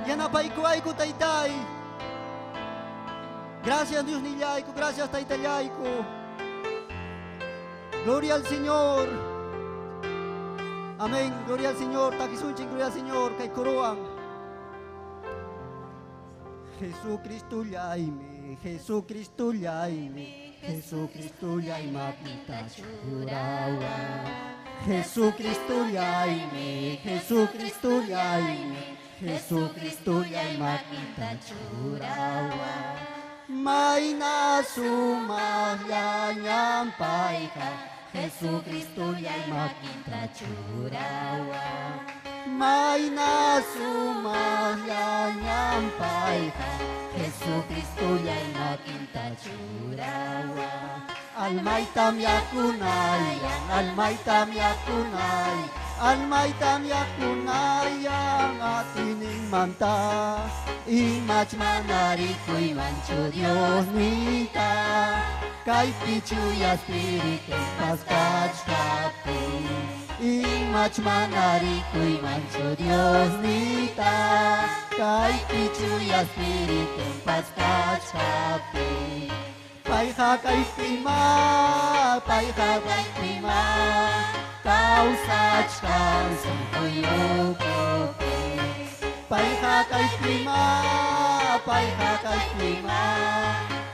Yanapaykuayku taytay. Gracias Dios nillayku, gracias taytallayku. Gloria al Señor. Amén, gloria al Señor. Takisunchin, gloria al Señor. Kay kuruan. Jesucristo llaimi, Jesucristo llaimi, Jesucristo llaimapita churawa. Jesucristo llaimi, Jesucristo llaimi, Jesucristo llaimapita churawa. Mayna sumaqllañam payqa, Jesucristo llaimapita churawa. Mayna sumaqllañam payqa, Jesucristo llaimapita churawa. Almaytam yakunayan, almaytam yakunay, almaytam yakunayan atining manta. Imach manarikuymanchu Dios nita, kaypi chuya espíritu paskachkaptin. Imach manarikuymanchu Dios nita, kaypi chuya espíritu paskachkaptin. Payqa kaypima, payqa kaypima, kawsachkan sunquyukupi. Payqa kaypima, payqa kaypima,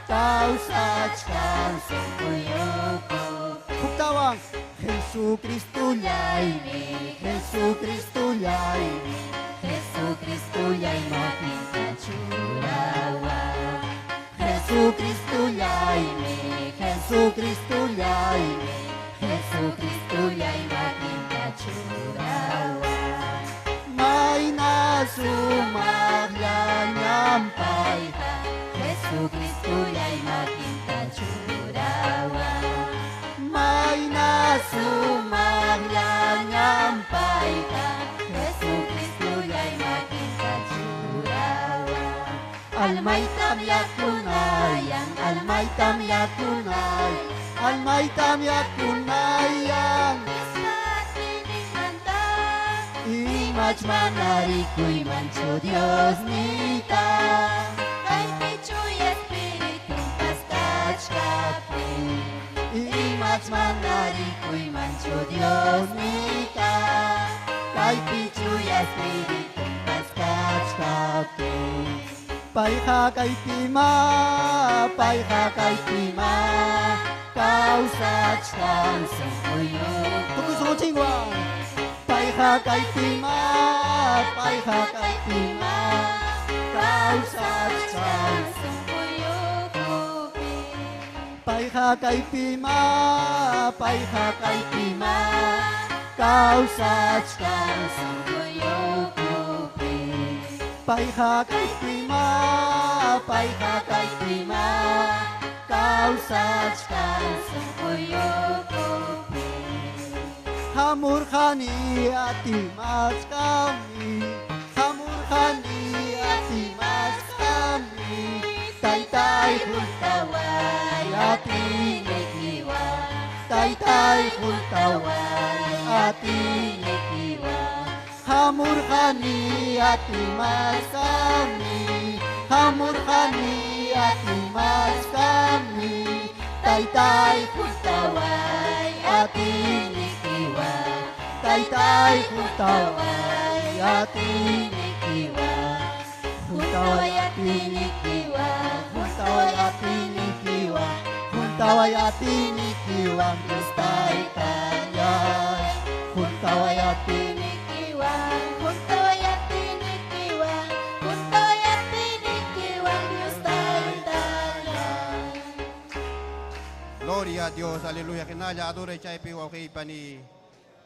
kawsachkan Sunquyukupi. Huktawan, Jesucristollaymi, Jesucristollaymi, Jesucristollay makinta churawan. Jesucristollaymi, Jesucristollaymi, Jesucristollay makinta churawan. Mayna sumaqllañam Payqa Jesucristollay makinta churawan. Mayna sumaqllañam Payqa Jesucristollay makinta churawan. Almaytam yakunayan, almaytam yakunayan, almaytam yakunayan. Diospa atiyninmanta Imach mana rikuymanchu Diosniyta. Kaypi chuya espiritunpas kachkaptin. Imach mana rikuymanchu Diosniyta. Kaypi chuya espiritunpas kachkaptin. Payqa kaypima, payqa kaypima, kawsachkan Sunquyukupi. Tukuy sunqunchikwan. Payqa kaypima, payqa kaypima, kawsachkan Sunquyukupi. Payqa kaypima, payqa kaypima, kawsachkan Sunquyukupi. Payqa kaypima, payqa kaypima, kawsachkan Sunquyukupi. Hamurqani atimasqami, hamurqani atimasqami, taytay Juntaway atinikiwan, atinikiwan. Taytay juntaway atinikiwan. Hamurqani atimasqami, hamurqani atimasqami, taytay Juntaway atinikiwan. taytay juntaway atinikiwan. Juntaway atinikiwan. Juntaway atinikiwan, juntaway atinikiwan, Dios taytallay. Juntaway Atinikiwan, juntaway atinikiwan, juntaway atinikiwan, Dios taytallay. Gloria a Dios, aleluya. Hinalla adoray chaypi wawqiypani.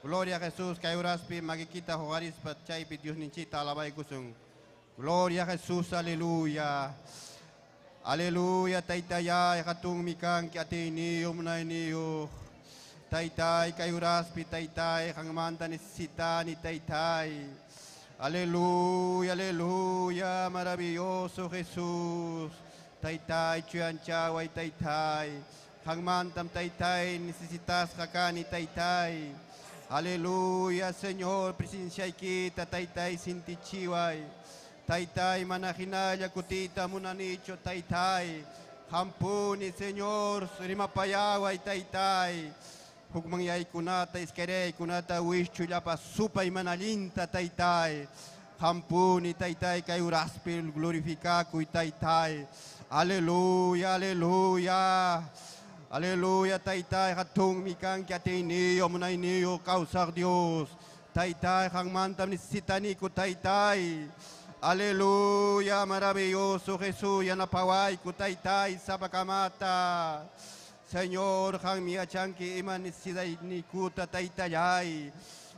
Gloria a Jesús, kay uraspi makikita huqarispa chaypi Diosninchikta alabaykusun. Gloria a Jesús, aleluya. Aleluya, taytayay, hatunmi kanki atiyniyuq, munayniyuq. Taytay, kay uraspi, taytay, qanmanta necesitani, taytay. Aleluya, aleluya, maravilloso Jesús. Taytay, chuyanchaway, taytay. Qanmantam, taytay, necesitasqa kani, taytay. Aleluya, Señor, presenciaykita, taytay, sintichiway. Taytay, mana hinalla kutita munanichu, taytay. Hampuni, Señor, rimapayaway, taytay. Hukmanyaykunata, iskayraykunata, wischullapa supay mana allinta, taytay. Hampuni, taytay, kay uraspi glorificakuy, taytay. Aleluya, aleluya. Aleluya, taytay, hatunmi kanki atiyniyuq, munayniyuq, kawsaq Dios. Taytay, qanmantam necesitaniku, taytay. Aleluya, maravilloso Jesús, yanapawayku, taytay, sapakamata. Señor, qanmi yachanki ima necesidadniykuta, taytallay.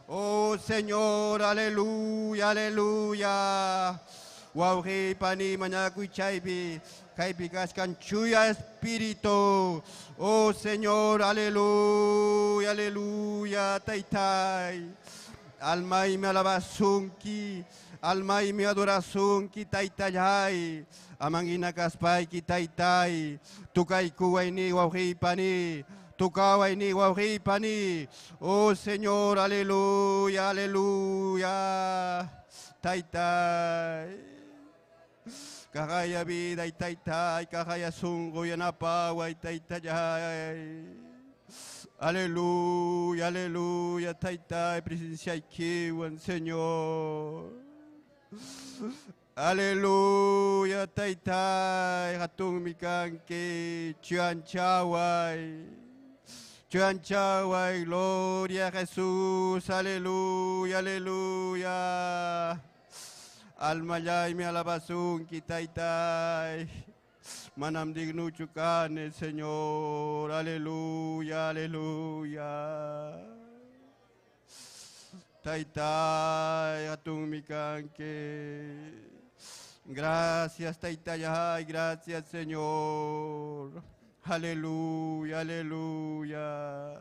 Oh Señor, aleluya, aleluya. Wawqi pani mañakuy chaypi, kaypi kachkan chuya espíritu. Oh Señor, aleluya, aleluya, taytay. Almaymi alabasunki, almaymi adorasunki, taytallay. Aman hina kaspayki, taytay. Tukaykuwayni, wawqiypani. Tukawayni, wawqiypani. Oh Señor, aleluya, aleluya. Taytay. Kaqaya vida taytay, kaqaya sunqu yanapaway taytallay. Aleluya, aleluya, taytay, presenciaykiwan, Señor. Aleluya, taytay, hatunmi kanki, chuyanchaway. Chuyanchaway, gloria a Jesús, aleluya, aleluya. Almallaymi alabasunki, taytay. Manam dignuchu kani, Señor, aleluya, aleluya. Taytay, hatunmi kanki. Gracias, taytay, gracias, Señor. Aleluya, aleluya.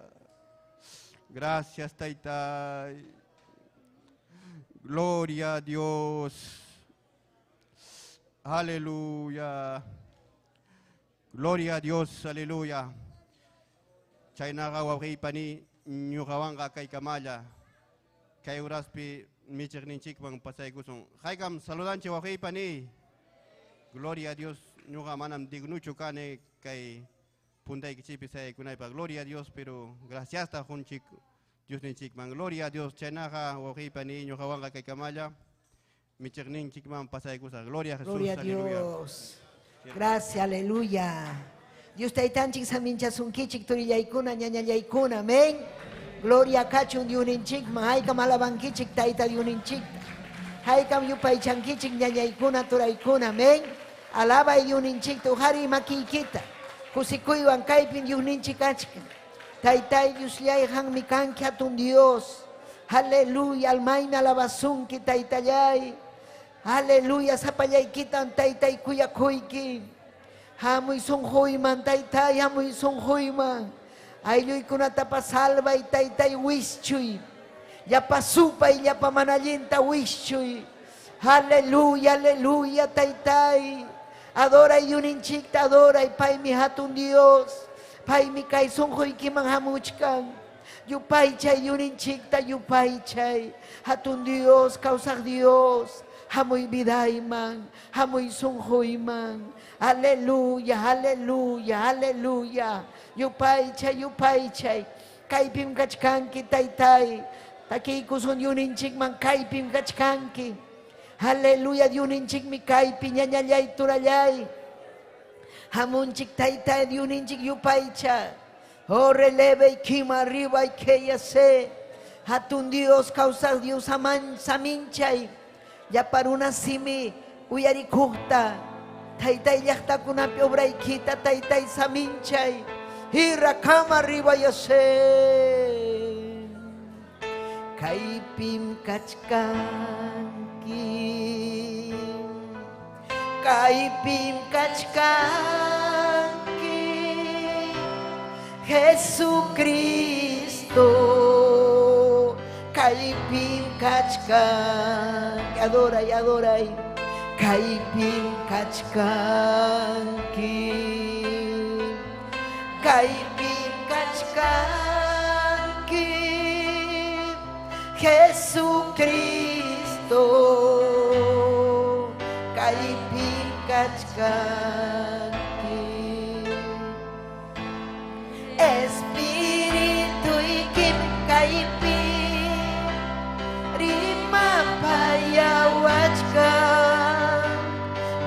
Gracias, taytay. Gloria a Dios. Aleluya. Gloria a Dios, aleluya. Chaynaqa wawqiypani ñuqawanqa kaykamalla. Kay uraspi michiqninchikman pasaykusun. Haykam saludanchik wawqiypani. Gloria a Dios, ñuqa manam dignuchu kani kay puntaykichikpi sayaykunaypaq. Gloria a Dios, pero gracias ta qunchik Diosninchikman. Gloria a Dios, chaynaqa wawqiypani ñuqawanqa kaykamalla. Michiqninchikman pasaykusaq. Gloria a Jesús, Gloria a aleluya. Dios. Gracias, aleluya. Dios taytanchik saminchasunkichik turillaykuna ñañallaykuna, amén. Gloria kachun Diosninchikman, haykam alabankichik tayta Diosninchikta. Haykam yupaychankichik ñañaykuna turaykuna, amén. Alabay Diosninchikta, uqariy makiykita. Kusikuywan kaypin Diosninchik achkan. Taytay Diosllay qanmi kanki hatun Dios. Aleluya, almaymi alabasunki taytallay. Aleluya, sapallaykitan taytay kuyakuyki. Hamuy sunquyman taytay, hamuy sunquyman. Aylluykunatapas salvay taytay wischuy. Llapa supay, llapa mana allinta wischuy. Aleluya, aleluya, taytay. Adoray Diosninchikta, adoray paymi hatun Dios. Paymi kay sunquykiman hamuchkan. Yupaychay Diosninchikta, yupaychay. Hatun Dios, kawsaq Dios. Hamuy vidayman, hamuy sunquyman. Aleluya, aleluya, aleluya. Yupaychay, yupaychay. Kaypim kachkanki taytay. Takiykusun Diosninchikman kaypim kachkanki. Aleluya, Diosninchikmi kaypi ñañallay turallay. Hamunchik taytay Diosninchik yupaycha. Oh, releve y kima arriba y que ya sé. Hatun Dios, kawsaq Dios, aman saminchay. Llapa runa simi uyarikuqta. Taytay llaqtakunapi obraykita taytay saminchay. Hira kama arriba ya sé. Kaypim kachkanki. Kaypim kachkanki. Jesucristo. Kaypim kachkanki. Adoray, adoray. Kaypim kachkanki. Kaypim kachkanki. Jesucristo. Kaypim kachkanki. Espirituykim kaypi rimapayawachkan.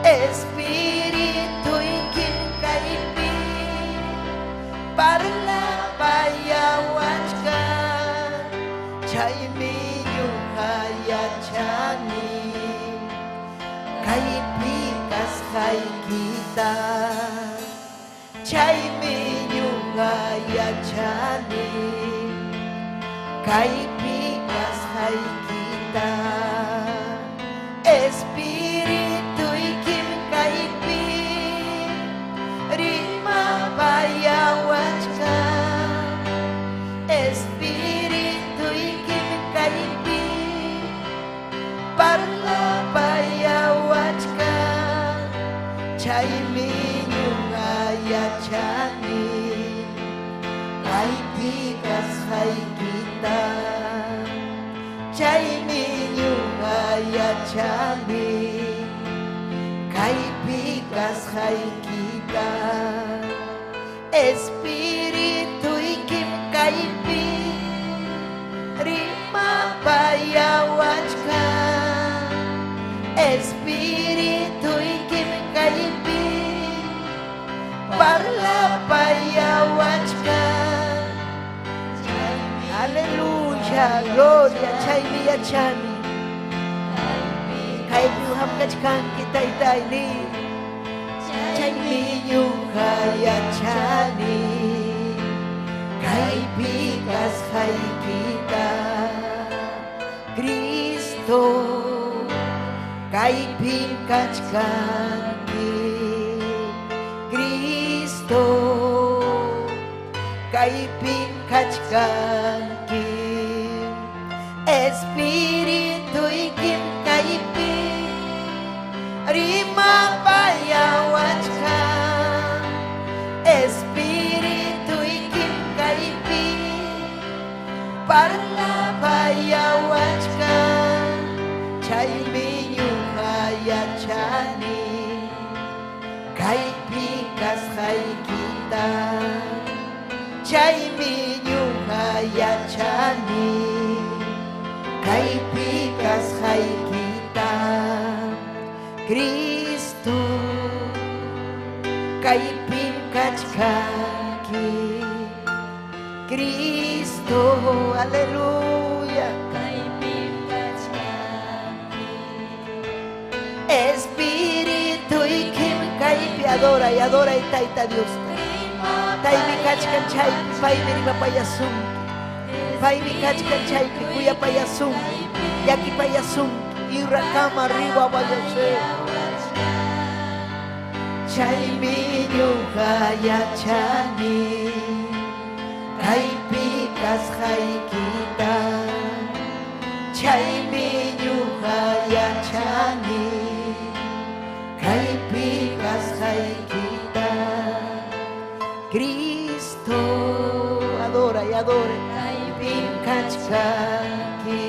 Espirituykim kaypi parlapayawachkan. Chaymi ñuqa yachani kaypi kasqaykita. Chaymi ñuqa yachani kaypi kasqaykita. Espirituykim kaypi rimapayawachkan. Espirituykim kaypi parlapayawachkan. Chaymi ñuqa yachani kaypi kasqaykita. Chaymi ñuqa yachani kaypi kasqaykita. Espirituykim kaypi rimapayawachkan. Aleluya, gloria, chaymi yachani. Kaypi hamkachkanki taytayni. Chaymi ñuqa yachani. Kaypi kasqaykita. Cristo, kaypim kachkanki. Cristo, kaypim kachkanki. Espirituykim kaypi rimapayawachkan. Espirituykim kaypi parlapayawachkan. Chaymi ñuqa yachani kaypi kasqaykita. Chaymi ñuqa yachani kaypi kasqaykita. Cristo, kaypim kachkanki. Cristo, aleluya. Kaypim kachkanki. Espirituykim kaypi adora y adora y tayta Dios. Taymi kachkan chaypi paymi rimapayasunki. Paymi kachkan chaypi kuyapayasunki. Llakipayasunki. Irakama riba vayase. Chaymi ñuqa yachani kaypi kasqaykita. Chaymi ñuqa yachani kaypi kasqaykita. Cristo, adora y adora. Kaypim kachkanki.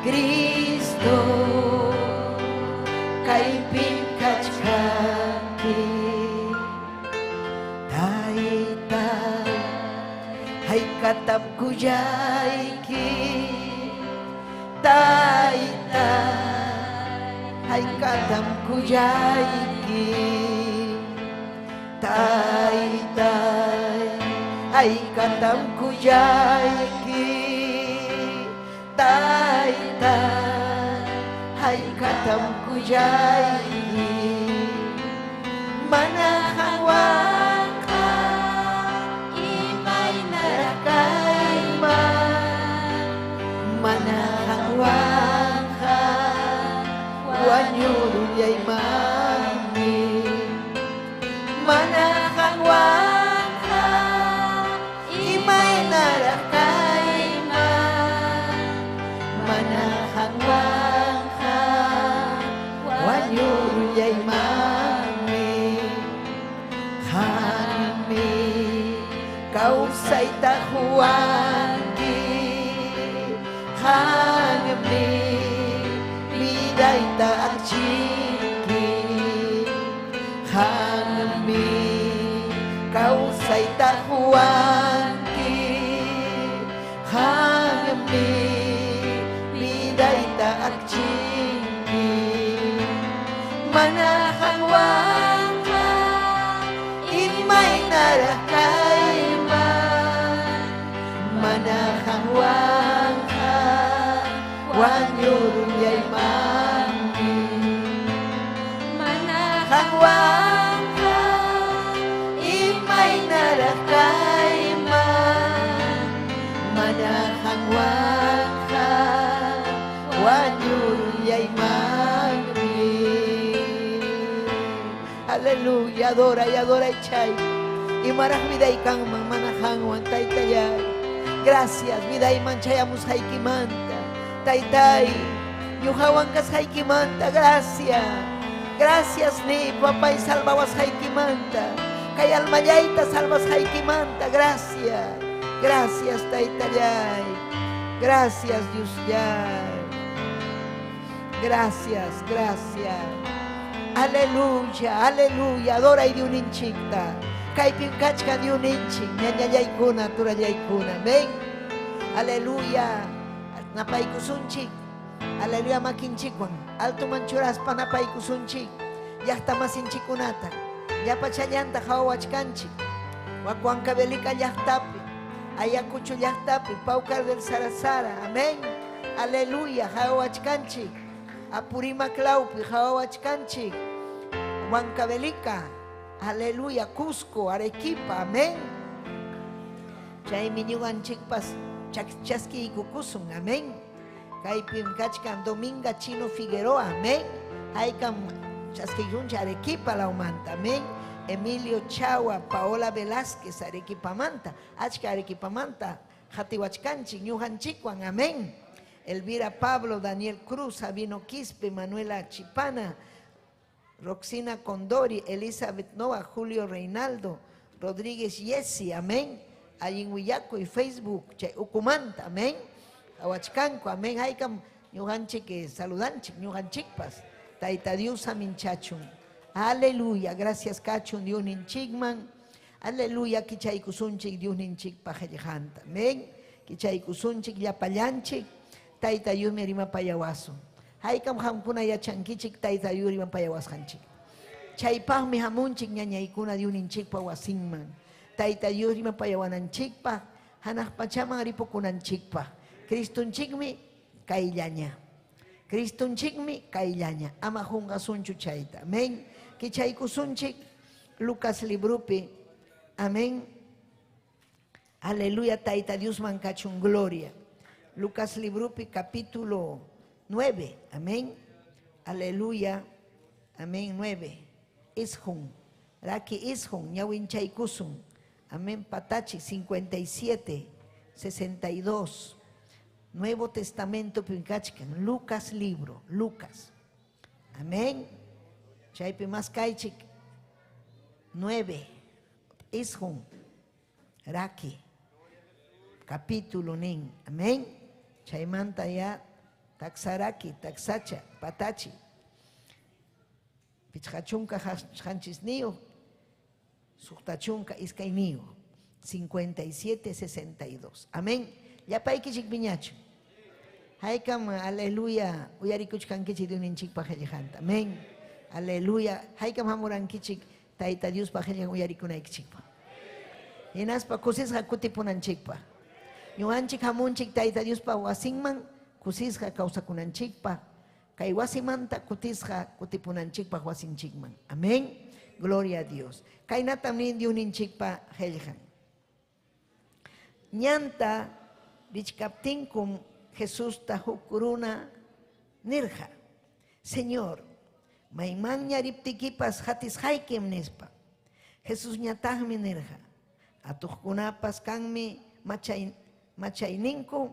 Cristo, kaypim kachkanki. Tayta, haykatam kuyayki. Tayta, haykatam kuyayki. Tayta, haykatam kuyayki. Tayta, haykatam kuyayki. Mana qanwanqa Imaynaraq kayman. Mana qanwanqa wañurullaymanmi. Mana qanwanqa imaynaraq kayman. Mana qanwanqa wañurullaymanmi. Qanmi kawsayta quwanki. Qanmi vidayta akchinki. Qanmi kawsayta quwanki. Qanmi vidayta akchinki. Mana qanwanqa imaynaraq kayman. Mana qanwanqa wañurullaymanmi. Mana Qanwanqa imaynaraq kayman. Mana qanwanqa wañurullaymanmi. Aleluya, adora y adora y chay. Imaraq vidaykanman mana qanwan taytallay. Gracias, vidayman chayamusqaykimanta. Taytay, ñuqawan kasqaykimanta, gracias. Gracias ni papay salvawasqaykimanta. Kay almallayta salvasqaykimanta, gracias. Gracias taytallay. Gracias Diosllay. Gracias, gracias. Aleluya, aleluya. Adora y Diosninchikta. Kaypim kachkan Diosninchik, ñañallaykuna, turallaykuna. Amén. Aleluya. Napaykusunchik. Aleluya makinchikwan. Alto manchuraspa napaykusunchik. Llaqta masinchikunata. Llapachallanta qhawawachkanchik. Wak Huancavelica llaqtapi. Ayacucho llaqtapi, Paucar del Sarasara, amén. Aleluya, qawachkanchik. Apurímac lawpi, qawachkanchik. Huancavelica, aleluya, Cusco, Arequipa, amén. Chaymi ñuqanchikpas chaskiykukusun, amén. Kaypim kachkan Dominga Chino Figueroa, amén. Haykam chaskiykunchik Arequipa lawmanta, amén. Emilio Chawa, Paola Velázquez, Arequipamanta, achka Arequipamanta, qatiwachkanchik, ñuqanchikwan, amén. Elvira Pablo, Daniel Cruz, Sabino Quispe, Manuela Chipana, Roxina Condori, Elizabeth Nova, Julio Reinaldo, Rodríguez Yesi, amén. Allin y Facebook, chay ukumanta, amén. Awachkanku, amén. Haykam ñuqanchik saludanchik, ñuqanchikpas. Tayta Dios aminchachun. Aleluya, gracias kachun Dios ninchikman. Aleluya, kichaykusunchik Dios ninchikpa qillqanta. Amén. Kichaykusunchik llapallanchik. Tayta Diosmi rimapayawasun. Haykam qamkuna yachankichik Tayta Dios rimapayawasqanchik. Chaypaqmi hamunchik ñañaykuna Dios ninchikpa wasinman. Tayta Dios rimapayawananchikpaq, hanaq pachaman ripukunanchikpaq. Cristonchikmi kayllaña. Cristonchikmi kayllaña. Ama qunqasunchu chayta. Amén. Kichaykusunchik Lucas librupi. Amén. Aleluya, Tayta Diosman kachun gloria. Lucas librupi capítulo 9. Amén. Aleluya. Amén. 9. Ishun. Raki ishun. Ñawinchaykusun. Amén. Patachi 57, 62. Nuevo Testamento pinkachkan. Lucas libro. Lucas. Amén. Chaypi mas kaychik. 9. Ishun. Raki. Capítulo nin. Amén. Chaymanta ya taksaraki, taksacha, patachi. Pichqachunka qanchisniyuq, suqtachunka iskayniyuq. 57, 62. Amén. Llapaykichik piñachu. Haykam, aleluya, uyarikuchkankichik Diosninchikpa qillqanta. Amén. Aleluya. Haykam hamurankichik Tayta Diospa qillqan uyarikunaykichikpa. Hinaspa kusisqa kutipunanchikpa. Ñuqanchik hamunchik Tayta Diospa wasinman kusisqa kawsakunanchikpa. Kay wasimanta kutisqa kutipunanchikpaq wasinchikman. Amén. Gloria a Dios. Kaynatam nin Diosninchikpa qillqan. Ñanta richkaptinkum Jesusta huk runa nirqa. Señor, maymanña riptikipas hatisqaykim nispa. Jesusñataqmi nirqa. Atuqkunapas kanmi machayninku,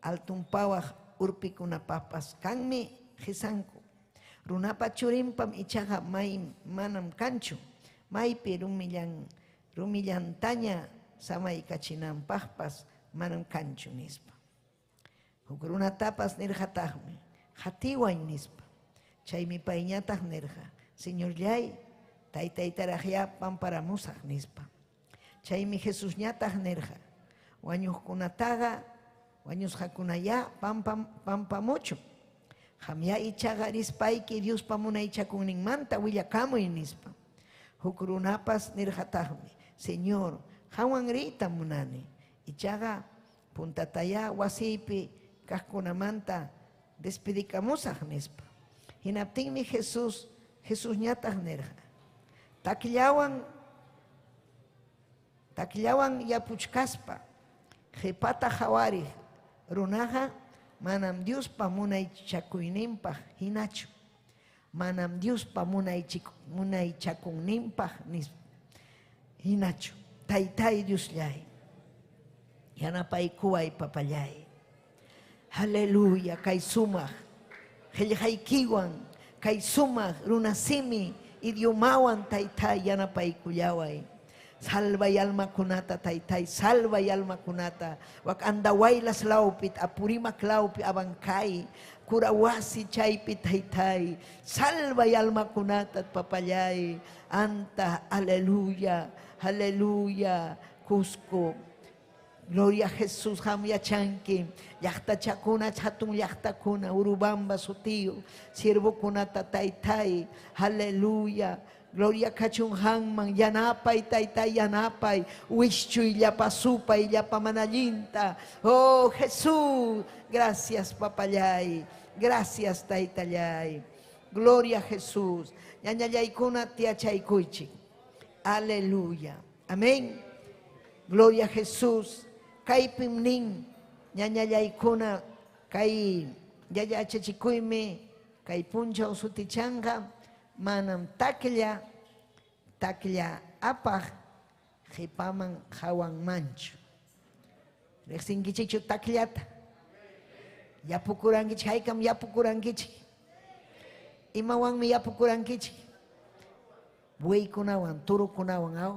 altunpawaq urpikunapapas kanmi qisanku. Runapa churinpam ichaqa may manam kanchu. Maypi rumillantaña samaykachinanpaqpas manam kanchu nispa. Huk runatapas nirqataqmi, qatiway nispa. Chaymi payñataq nirqa, Señorllay, taytaytaraqya pamparamusaq nispa. Chaymi Jesusñataq nirqa, wañuqkunataqa wañusqakunaya pampamuchun. Qamya ichaqa rispayki Diospa munaychakuninmanta willakamuy nispa. Huk runapas nirqataqmi, Señor, qanwan riyta munani. Ichaqa puntataya wasiypi kaqkunamanta despedikamusaq nispa. Hinaptinmi Jesusñataq nirqa, takllawan yapuchkaspa qhipata qhawariq runaqa manam Diospa munaychakuyninpaq hinachu. Manam Diospa munaychakunninpaq hinachu. Taytay Diosllay, yanapaykuway papallay. Aleluya, kay sumaq qillqaykiwan, kay sumaq runasimi idiomawan taytay yanapaykullaway. Salvay almakunata taytay, salvay almakunata. Wak Andahuaylas lawpi, Apurímac lawpi, Abancay, Curahuasi chaypi taytay. Salvay almakunata papallay. Anta, aleluya, aleluya, Cusco. Gloria a Jesús, ham yachanki, llaqtachakuna, hatun llaqtakuna, Urubamba sutiyo, siervokunata taytay, aleluya. Gloria kachun hanman, yanapay tayta yanapay, wischuy llapa supay llapa manallinta. Oh Jesús, gracias papallay, gracias taytallay. Gloria a Jesús. Ñañallaykuna tiachaykuychik. Aleluya. Amén. Gloria a Jesús. Kaypim nin ñañallaykuna kay yachachikuymi kay punchaw sutichanqa manam taklla taklla apaq qipaman hawanmanchu. Riqsinkichikchu takllata? Yapukurankichik, haykam yapukurankichik? Imawanmi yapukurankichik? Bueykunawan, turukunawan, aw?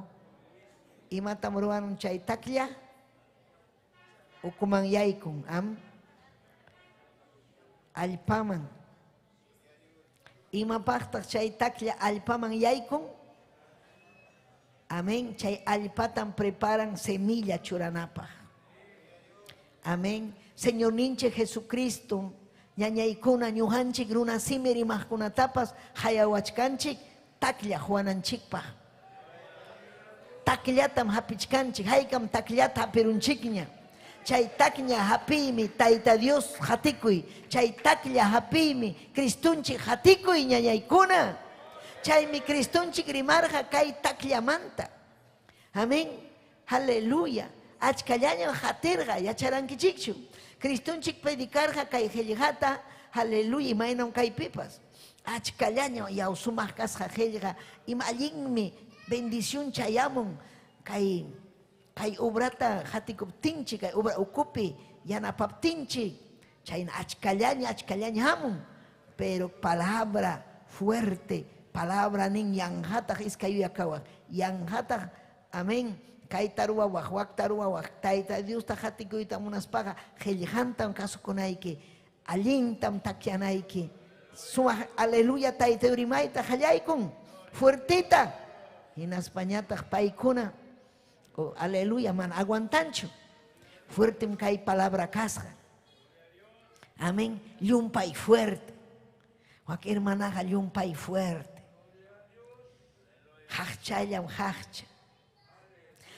Imatam ruwan chay taklla? Ukuman yaykun, am? Allpaman. Imapaqtaq chay taklla allpaman yaykun? Amén. Chay allpatam preparan semilla churanapaq. Amén. Señorninchik Jesucristo, ñañaykuna ñuqanchik runasimi rimaqkunatapas hayawachkanchik taklla huwananchikpaq. Takllatam hapichkanchik, haykam takllata hapirunchikña. Chay taklla hapiymi Tayta Dios hatikuy, chay taklla hapiymi Cristunchik hatikuy ñañaykuna. Chaymi Cristunchik rimarqa kay takllamanta. Amén. Aleluya. Achkallañam hatirqa, yacharankichikchu. Cristunchik predicarqa kay qillqata, aleluya, imaynam kaypipas. Achkallañam yaw sumaq kasqa qillqa, ima allinmi bendición chayamun kay kay obrata hatikuptinchik, kay obra ukupi yanapaptinchik, chayna achkallaña achkallaña hamun. Pero palabra fuerte, palabra nin yanqataq iskay yuyakawaq, yanqataq, amén, kayta ruwawaq, wakta ruwawaq, Tayta Diosta hatikuyta munaspaqa qillqantam kasukunayki, allintam takyanayki. Sumaq aleluya Tayta rimayta qallaykun, fuertita. Hinaspañataq paykuna, oh, aleluya, mana aguantanchu. Fuertem kay palabra kasqa. Amén, llumpay fuerte. Wak hermanaqa llumpay fuerte. Haqchallam haqcha.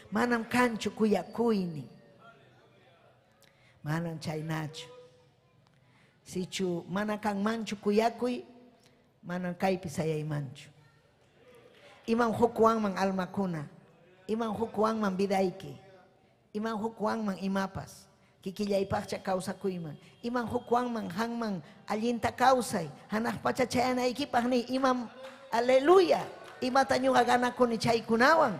Manam kanchu kuyakuynin. Manam chaynachu. Sichu mana kanmanchu kuyakuy, manam kaypi sayaymanchu. Imam hukwanman almakuna, imam hukwanman vidayki, imam hukwanman imapas, kikillaypaqcha kawsakuyman, imam hukwanman hanman allinta kawsay, hanaq pacha chayanaykipaq ni imam, aleluya, imata ñuqa ganakuni chaykunawan.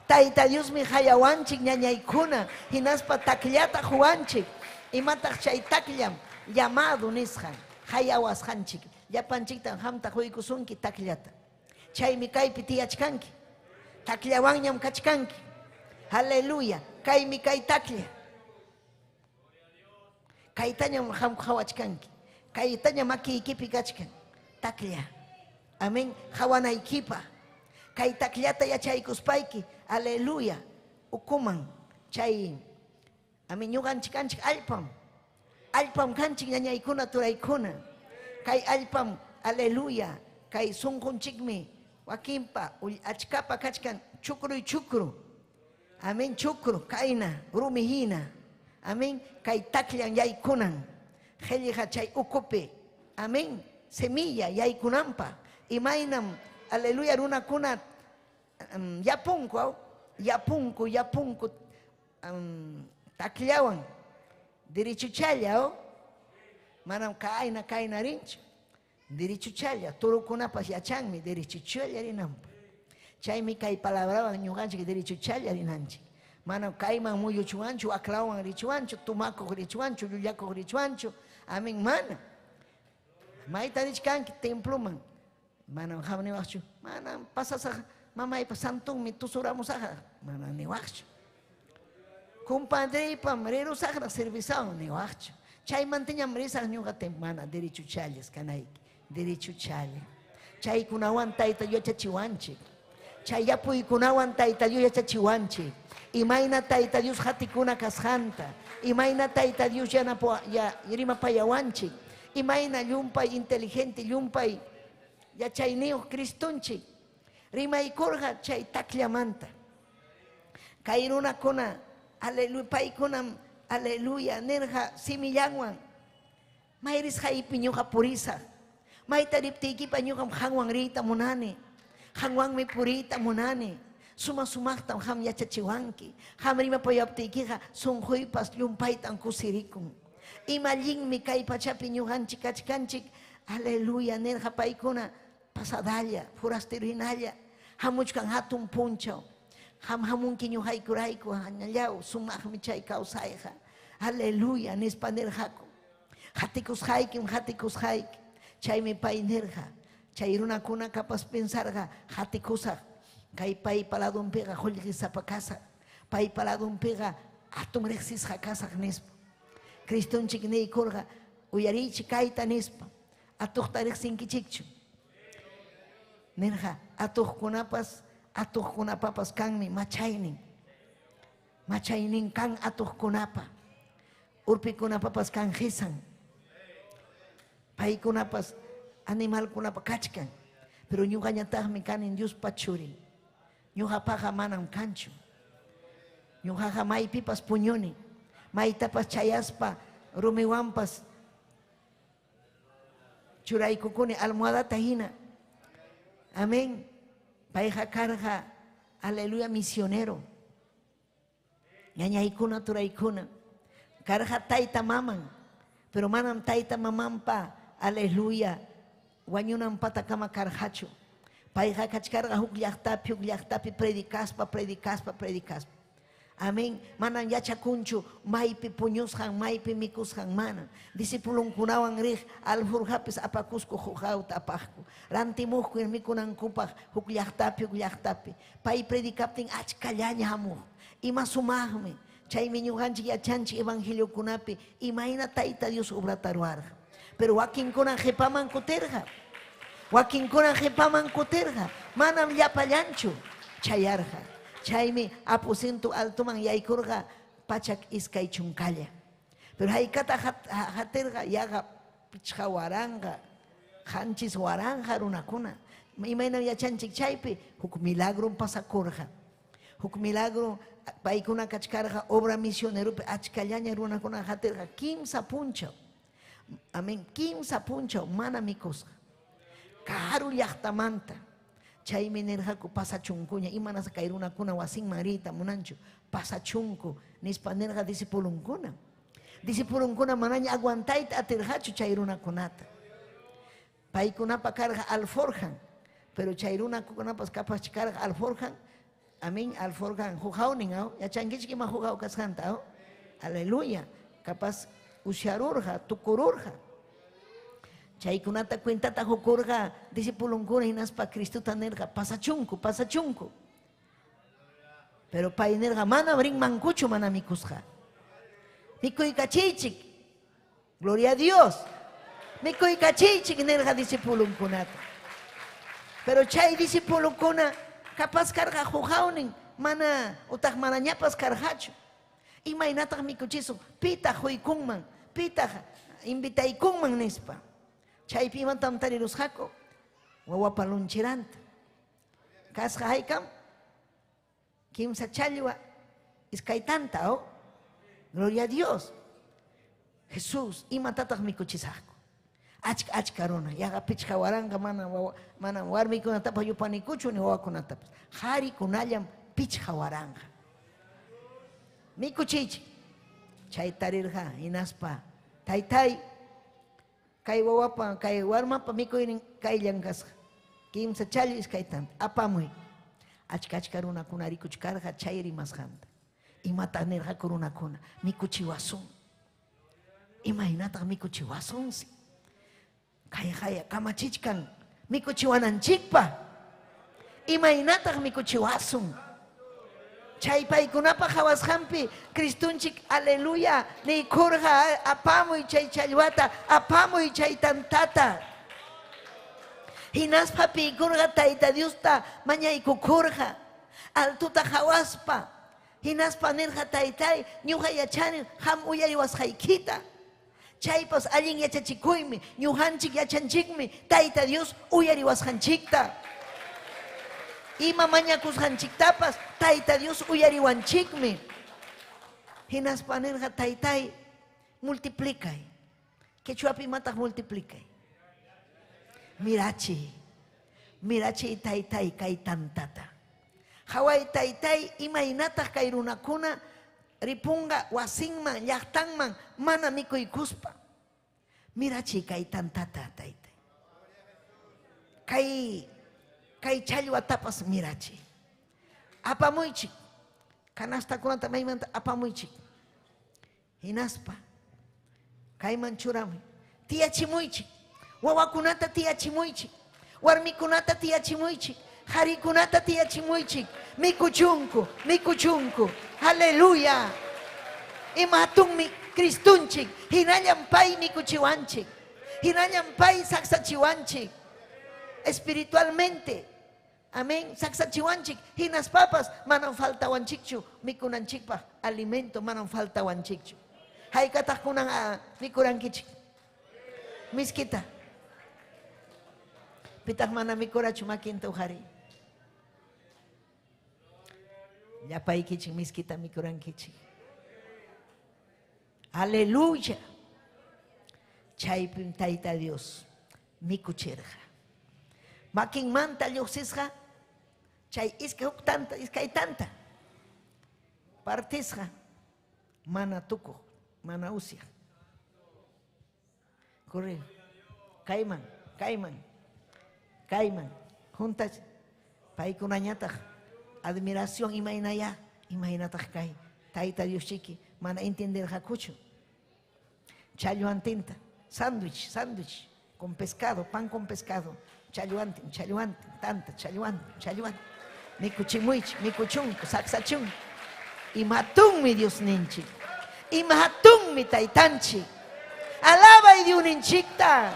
Tayta Diosmi hayawanchik ñañaykuna, hinaspa takllata huwanchik, imataq chay takllam llamado nisqan, hayawasqanchik, llapanchiktan hamta huykusunki takllata. Chaymi kaypi tiyachkanki, takllawanñam kachkanki. Aleluya, kaymi kay taklla. Kaytañam ham hawachkanki, kaytañam makiykipi kachkan, taklla. Amén, hawanaykipa. Kay takllata yachaykuspayki, aleluya, ukuman chay, amén, ñuqanchik kanchik allpam. Allpam kanchik ñañaykuna turaykuna. Kay allpam, aleluya, kay sunqunchikmi wakinpa achkapa kachkan chukruy chukru. Amén, chukru, kayna, rumi hina. Amén, kay takllan yaykunan. Qillqa chay ukupi. Amén, semilla yaykunanpa. Imaynam, aleluya, runakuna yapunku, yapunku, yapunku, takllawan. Dirichuchalla, manam kayna kayna rinchu. Dirichuchalla, turukunapas yachanmi dirichuchalla rinanpa. Chaymi kay palabrawan ñuqanchik dirichuchalla rinanchik. Manam kayman muyuchuwanchu, aklawan richuwanchu, tumakuq richuwanchu, llullakuq richuwanchu. Amén, mana. Mayta richkanki temploman. Manam qam niwaqchu, manam pasasaq mamaypa santunmi tusuramusaqraq, manam niwaqchu. Compadreypam rirusaqraq servisawan niwaqchu. Chaymantañam risaq ñuqa mana derechuchallas kanayki, derechuchalla. Chaykunawan Tayta Dios yachachiwanchik. Chay yapuykunawan Tayta Dios yachachiwanchik. Imayna Tayta Dios hatikuna kasqanta, imayna Tayta Dios rimapayawanchik, imayna llumpay inteligente, llumpay yachayniyuq Cristunchik. Rimaykurqa chay takllamanta. Kay runakuna, aleluya, paykunam, aleluya, nirqa simillanwan. May risqaypi ñuqa purisaq. Mayta riptiykipa ñuqam qanwan riyta munani. Qanwanmi puriyta munani. Suma sumaqtam qam yachachiwanki. Qam rimapayaptiykiqa sunquypas llumpaytam kusirikun. Ima allinmi kay pachapi ñuqanchik kachkanchik. Aleluya, nirqa paykuna pasadalla, forastero hinalla. Hamuchkan hatun punchaw. Qam hamunki ñuqaykurayku, añallaw, sumaqmi chay kawsayqa. Aleluya, nispa nirqaku. Qatikusqaykim, qatikusqayki. Chaymi pay nirqa. Chay runakuna capaz pensarqa qatikusaq. Kay paypa ladunpiqa qullqisapa kasaq. Paypa ladunpiqa hatun riqsisqa kasaq nispa. Cristonchik niykurqa, uyariychik kayta nispa. Atuqta riqsinkichikchu? Nirqa, atuqkunapas, atuqkunapapas kanmi machaynin. Machaynin kan atuqkunapa. Urpikunapapas kan qisan. Paykunapas animalkunapa kachkan. Pero ñuqañataqmi kani Diospa churin. Ñuqapaqa manam kanchu. Ñuqaqa maypipas puñuni. Maytapas chayaspa rumiwanpas churaykukuni almohadata hina. Amén. Payqa karqa, aleluya, misionero. Ñañaykuna, turaykuna. Karqa tayta maman. Pero manam tayta mamanpa, aleluya, wañunanpatakama karqachu. Payqa kachkarqa huk llaqtapi predicaspa, predicaspa, predicaspa. Amén. Manam yachakunchu maypi puñusqan, maypi mikusqan, mana. Discipulunkunawan riq alforjapis apakusku huqawta apaqku. Rantimuqku mikunankupaq huk llaqtapi, huk llaqtapi. Pay predicaptin achkallaña hamuq. Ima sumaqmi. Chaymi ñuqanchik yachanchik evangeliokunapi imayna Tayta Dios obrata ruwarqa. Pero wakinkuna qhipaman kutirqa. Wakinkuna qhipaman kutirqa. Manam llapallanchu chayarqa. Chaymi aposento altoman yaykurqa pachak iskay chunkalla. Pero haykata hatirqa yaqa pichqa waranqa, qanchis waranqa runakuna. Imaynam yachanchik chaypi huk milagrom pasakurqa. Huk milagro paykuna kachkarqa obra misioneropi achkallaña runakuna hatirqa kimsa punchaw. Amén, kimsa punchaw mana mikusqa. Karu llaqtamanta. Chaymi nirqaku pasachunkuña, imanas kay runakuna wasinman riyta munanchu, pasachunku nispa nirqa discipulunkuna. Discipulunkuna manaña aguantayta atirqachu chay runakunata. Paykunapa karqa alforjan, pero chay runakunapas capaz karqa alforjan, amén, alforjan huqawnin, aw, yachankichik ima huqaw kasqanta, aw? Aleluya, capaz usharurqa, tukururqa. Chaykunata cuentata hukurqa discipulunkuna hinaspa Cristota nirqa pasachunku, pasachunku. Pero pay nirqa manam rinmankuchu mana mikusqa. Mikuykachiychik. Gloria a Dios. Mikuykachiychik nirqa discipulunkunata. Pero chay discipulunkuna capaz karqa huqawnin mana utaq manañapas karqachu. Imaynataq mikuchisun? Pitaq huykunman, pitaq invitaykunman nispa. Chaypi imatam tarirusqaku wawapa lunchiranta. Kasqa haykam kimsa challwa iskay tanta, oh. Gloria a Dios. Jesús, imatataq mikuchisaqku? Achka achka runa, yaqa pichqa waranqa mana warmikunatapas yupanikuchu ni wawakunatapas. Qharikunallam pichqa waranqa. Mikuchiychik. Chay tarirqa hinaspa taytay kay wawapa, kay warmapa mikuynin kayllan kasqa. Kimsa challwa iskay tanta. Apamuy. Achka achka runakuna rikuchkarqa chay rimasqanta. Imataq nirqaku runakuna? Mikuchiwasun. Imaynataq mikuchiwasunsi? Kay kamachichkan mikuchiwananchikpa. Imaynataq mikuchiwasun? Chay paykunapa qhawasqanpi Cristonchik aleluya niykurqa apamuy chay challwata, apamuy chay tantata. Hinaspa piykurqa Tayta Diosta mañaykukurqa altuta qhawaspa. Hinaspa nirqa taytay ñuqa yachani qam uyariwasqaykita. Chaypas allin yachachikuymi, ñuqanchik yachanchikmi Tayta Dios uyariwasqanchikta. Ima mañakusqanchiktapas Tayta Dios uyariwanchikmi. Hinaspa nirqa taytay multiplicay. Quechuapi imataq multiplicay? Mirachiy. Mirachiy taytay kay tantata. Qaway taytay imaynataq kay runakuna ripunqa wasinman, llaqtanman mana mikuykuspa. Mirachiy kay tantata taytay. Kay kay challwatapas mirachiy. Apamuychik. Canastakunata maymanta apamuychik. Hinaspa kayman churamuy. Tiyachimuychik. Wawakunata tiyachimuychik. Warmikunata tiyachimuychik. Qarikunata tiyachimuychik. Mikuchunku, mikuchunku. Aleluya. Ima hatunmi Cristunchik. Hinallam pay mikuchiwanchik. Hinallam pay saksachiwanchik. Espiritualmente. Amén. Saksachiwanchik. Hinaspapas manam faltawanchikchu mikunanchikpaq alimento manam faltawanchikchu. Haykataq kunan mikurankichik? Miskita. Pitaq mana mikurachu makinta uqariy. Llapaykichik miskita mikurankichik. Aleluya. Chaypim Tayta Dios mikuchirqa. Makinmanta lluqsisqa chay iskay huk tanta, iskay tanta partisqa mana tukuq, mana usyaq. Corre. Kayman, kayman, kayman. Juntach paykunañataq admiración imaynaya, imaynataq kay Tayta Dioschiki mana entenderqakuchu. Challwantinta, sándwich, sándwich con pescado, pan con pescado, challwantin, challwantin, tanta, challwantin, challwantin. Mikuchimuychik, mikuchunku, saksachunku. Imatunmi Diosninchik. Ima hatunmi Taytanchik. Alabay Diosninchikta.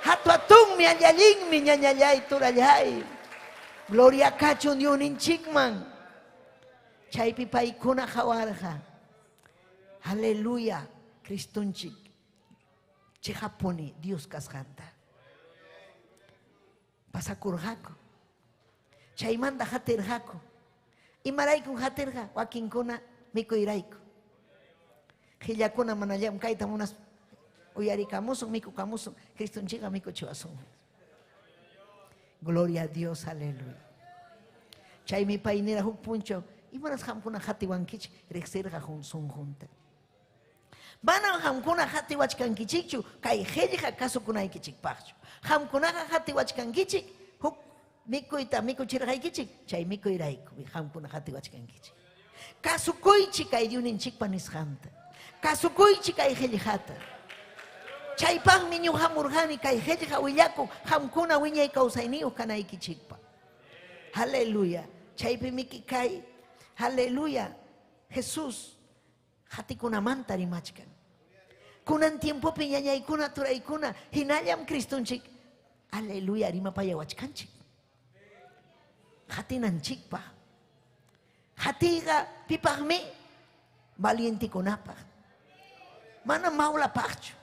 Hatu hatunmi, allallinmi, ñañallay, turallay. Gloria kachun Diosninchikman. Chaypi paykuna qawarqa. Aleluya, Cristonchik. Chiqapuni Dios kasqanta. Pasakurqaku. Chaymanta hatirqaku. Imaraykun hatirqa? Wakinkuna mikuyrayku. Qillakuna mana llamkayta munas uyarikamusun, mikukamusun, Cristonchikqa mikuchiwasun. Gloria a Dios, aleluya. Chaymi pay nira huk punchaw, imanas qamkuna hatiwankichik riqsirqa sunqunta. Manam qamkuna hatiwachkankichikchu kay qillqa kasukunaykichikpaqchu. Qamkunaqa hatiwachkankichik huk mikuyta mikuchirqaykichik, chay mikuyrayku qamkuna hatiwachkankichik. Kasukuychik kay Diosninchikpa nisqanta. Kasukuychik kay qillqata. Chaypaqmi ñuqamurqani kay qillqa willakuq qamkuna wiñay kawsayniyuq kanaykichikpaq. Aleluya. Chaypi miki kay. Aleluya. Jesús hatikunamanta rimachkan. Kunan tiempopi ñañaykuna turaykuna hinallam Cristonchik. Aleluya rimapayawachkanchik. Hatinanchikpaq. Hatiqa pipaqmi valientikunapaq. Manam mawlapaqchu.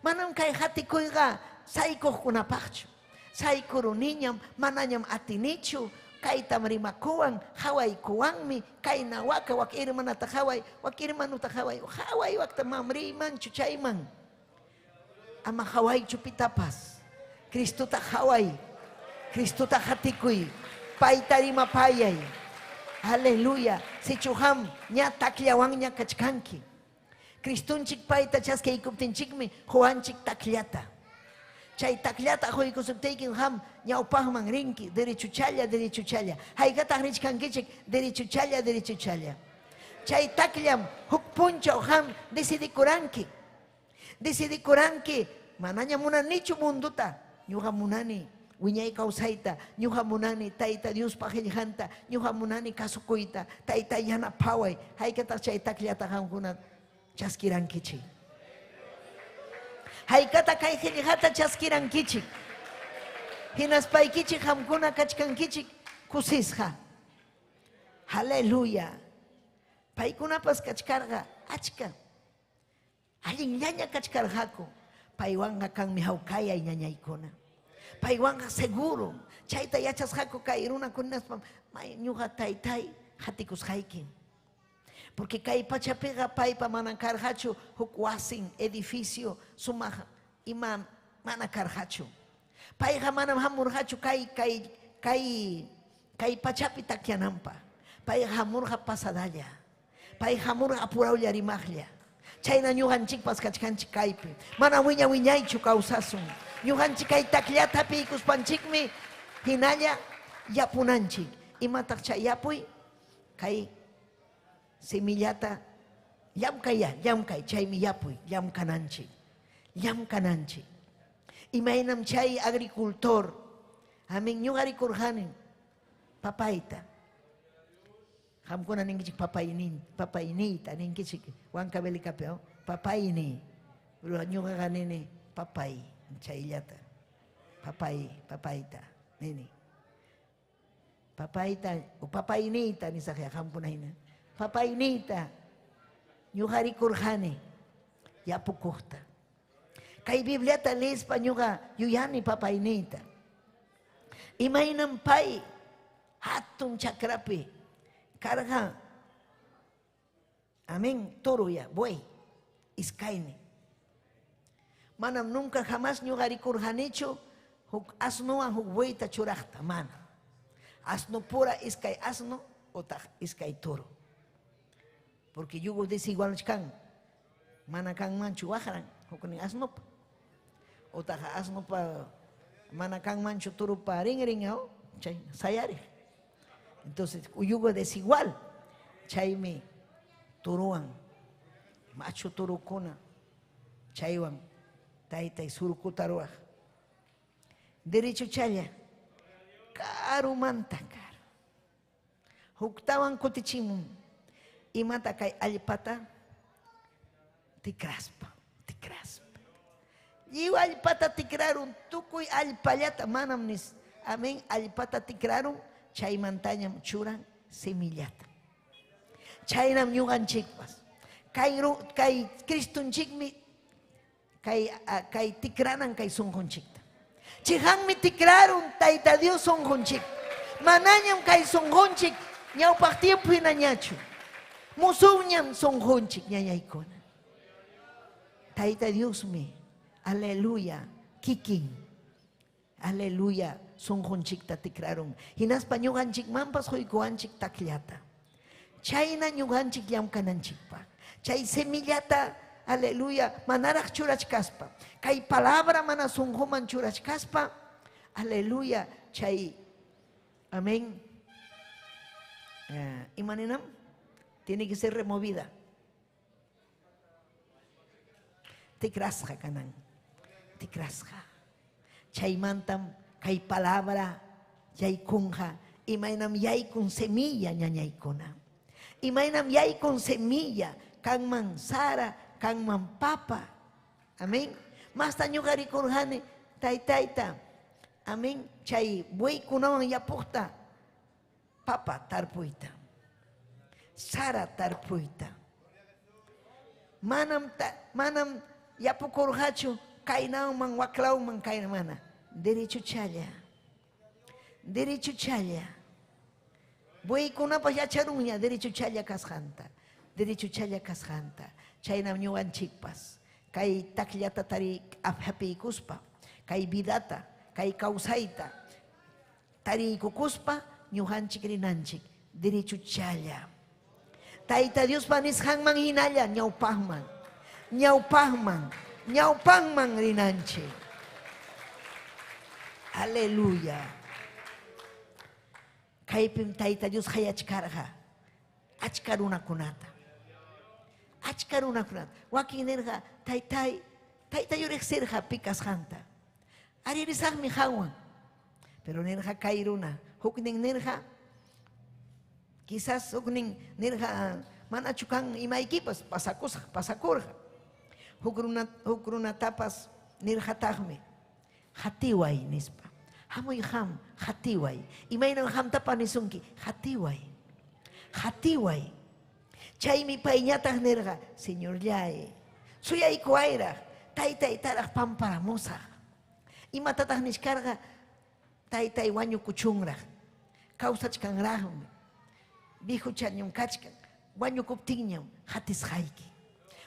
Manam kay hatikuyqa saykuqkunapaqchu. Saykuruniñam, manañam atinichu, kaytam rimakuwan, hawaykuwanmi, kayna waka wak hermanata haway, wak hermanuta haway, haway wakta mamriymanchu chayman. Ama hawaychu pitapas. Cristota haway, Cristota hatikuy, payta rimapayay. Aleluya. Sichu ham ña takllawanña kachkanki. Cristonchik payta chaskiykuptinchikmi Juanchik takllata. Chay takllata quykusuptiykim ham ñawpaqman rinki, derechuchalla, derechuchalla. Haykataq richkankichik, derechuchalla, derechuchalla. Chay takllam huk punchaw ham decidikuranki. Decidikuranki, manaña munanichu munduta, ñuqa munani wiñay kawsayta, ñuqa munani Tayta Diospa qillqanta, ñuqa munani kasukuyta, Tayta yanapaway, haykataq chay takllata qamkuna chaskirankichik. Haykata kay qillqata chaskirankichik. Hinaspaykichik qamkuna kachkankichik kusisqa. Aleluya. Paykunapas kachkarqa achka. Allinllaña kachkarqaku. Paywanqa kanmi hawkayay ñañaykuna. Paywanqa seguro. Chayta yachasqaku kay runakuna hinaspam may ñuqa taytay qatikusqayki. Porque kay pachapiqa paypa manan karqachu huk wasin, edificio, sumaq ima mana karqachu. Payqa manam hamurqachu kay kay kay kay pachapi takyananpaq. Payqa hamurqa pasadalla. Pay hamurqa apurawlla rimaqlla. Chayna ñuqanchikpas kachkanchik kaypi. Mana wiña wiñaychu kawsasun. Ñuqanchik kay takllata hapiykuspanchikmi hinalla yapunanchik. Imataq chay yapuy? Kay semillata llamkay ya, llamkay, chaymi yapuy, llamkananchik. Llamkananchik. Imaynam chay agricultor, amén, ñuqa rikurqani papayta. Qamkuna ninkichik papaynin, papayniyta ninkichik Huancavelicapi, oh, papayni. Pero ñuqaqa nini papay, chayllata. Papay, papayta nini. Papayta o papayniyta nisaq ya qamkuna hina. Papayniyta ñuqa rikurqani yapukuqta. Kay Bibliata leespa ñuqa yuyani papayniyta. Imaynam pay hatun chakrapi karqa, amén, toro ya, buey, iskaynin. Manam nunca jamás ñuqa rikurqanichu huk asnowan huk bueyta churaqta, mana. Asno pura iskay asno otaq iskay toro. Porque yugo desigual kan, mana kanmanchu waqran huknin asnopa. Otaq asnopa mana kanmanchu turupa rinrin, chay sayariq. Entonces, yugo desigual. Chaymi turuwan, machu turukuna, chaywan taytay surkuta ruwaq. Derechochalla, karumanta karu. Huktawan kutichimun, imata kay allpata tikraspa, tikraspa. Lliw allpata tikrarun, tukuy allpallata, manam nis, amén, allpata tikrarun, chaymantañam churan semillata. Chaynam ñuqanchikpas. Kay kay Cristonchikmi kay kay tikranan kay sunqunchikta. Chihanmi tikrarun Tayta Dios sunqunchik. Manañam kay sunqunchik ñawpaq tiempo hinañachu. Musuqñam sunqunchik ñañaykuna. Tayta Diosmi, aleluya, kikin, aleluya, sunqunchikta tikrarun. Hinaspa ñuqanchikmanpas quykuwanchik takllata. Chayna ñuqanchik llamkananchikpaq. Chay semillata, aleluya, manaraq churachkaspa. Kay palabra mana sunquman churachkaspa, aleluya, chay, amén. Imaninam, tiene que ser removida. Tikrasqa kanan, tikrasqa. Chaymantam kay palabra yaykunqa, imaynam yaykun semilla ñañaykuna. Imaynam yaykun semilla, kanman sara, kanman papa. Amén. Masta ñuqa rikurqani taytayta. Amén. Chay bueykunawan yapuqta papa tarpuyta. Sara tarpuyta. Manam ta, manam yapukurqachu kaynawman waklawman kayna mana. Derechochalla. Derechochalla. Bueykunapas yacharunña derechochalla kasqanta. Derechochalla kasqanta. Chaynam ñuqanchikpas. Kay takllata tari hapiykuspa, kay vidata, kay kawsayta tariykukuspa ñuqanchik rinanchik derechochalla. Tayta Diospa nisqanman hinalla ñawpaqman, ñawpaqman, ñawpaqman rinanchik. Aleluya. Kaypim Tayta Dios qayachkarqa achka runakunata. Achka runakunata. Wakin nirqa, taytay, tayta yuriqsirqa pi kasqanta. Ari risaqmi qanwan. Pero nirqa kay runa, huknin nirqa, quizás huknin nirqa, manachu kan imaykipas pasakusaq, pasakurqa. Huk runa, huk runatapas nirqataqmi, qatiway nispa. Hamuy qam, qatiway. Imaynam qamtapa nisunki, qatiway. Qatiway. Chaymi payñataq nirqa, Señorllay, suyaykuwayraq, taytaytaraq pamparamusaq. Imatataq nichkarqa? Taytay wañukuchunraq, kawsachkanraqmi, viejochañam kachkan, wañukuptinñam hatisqayki.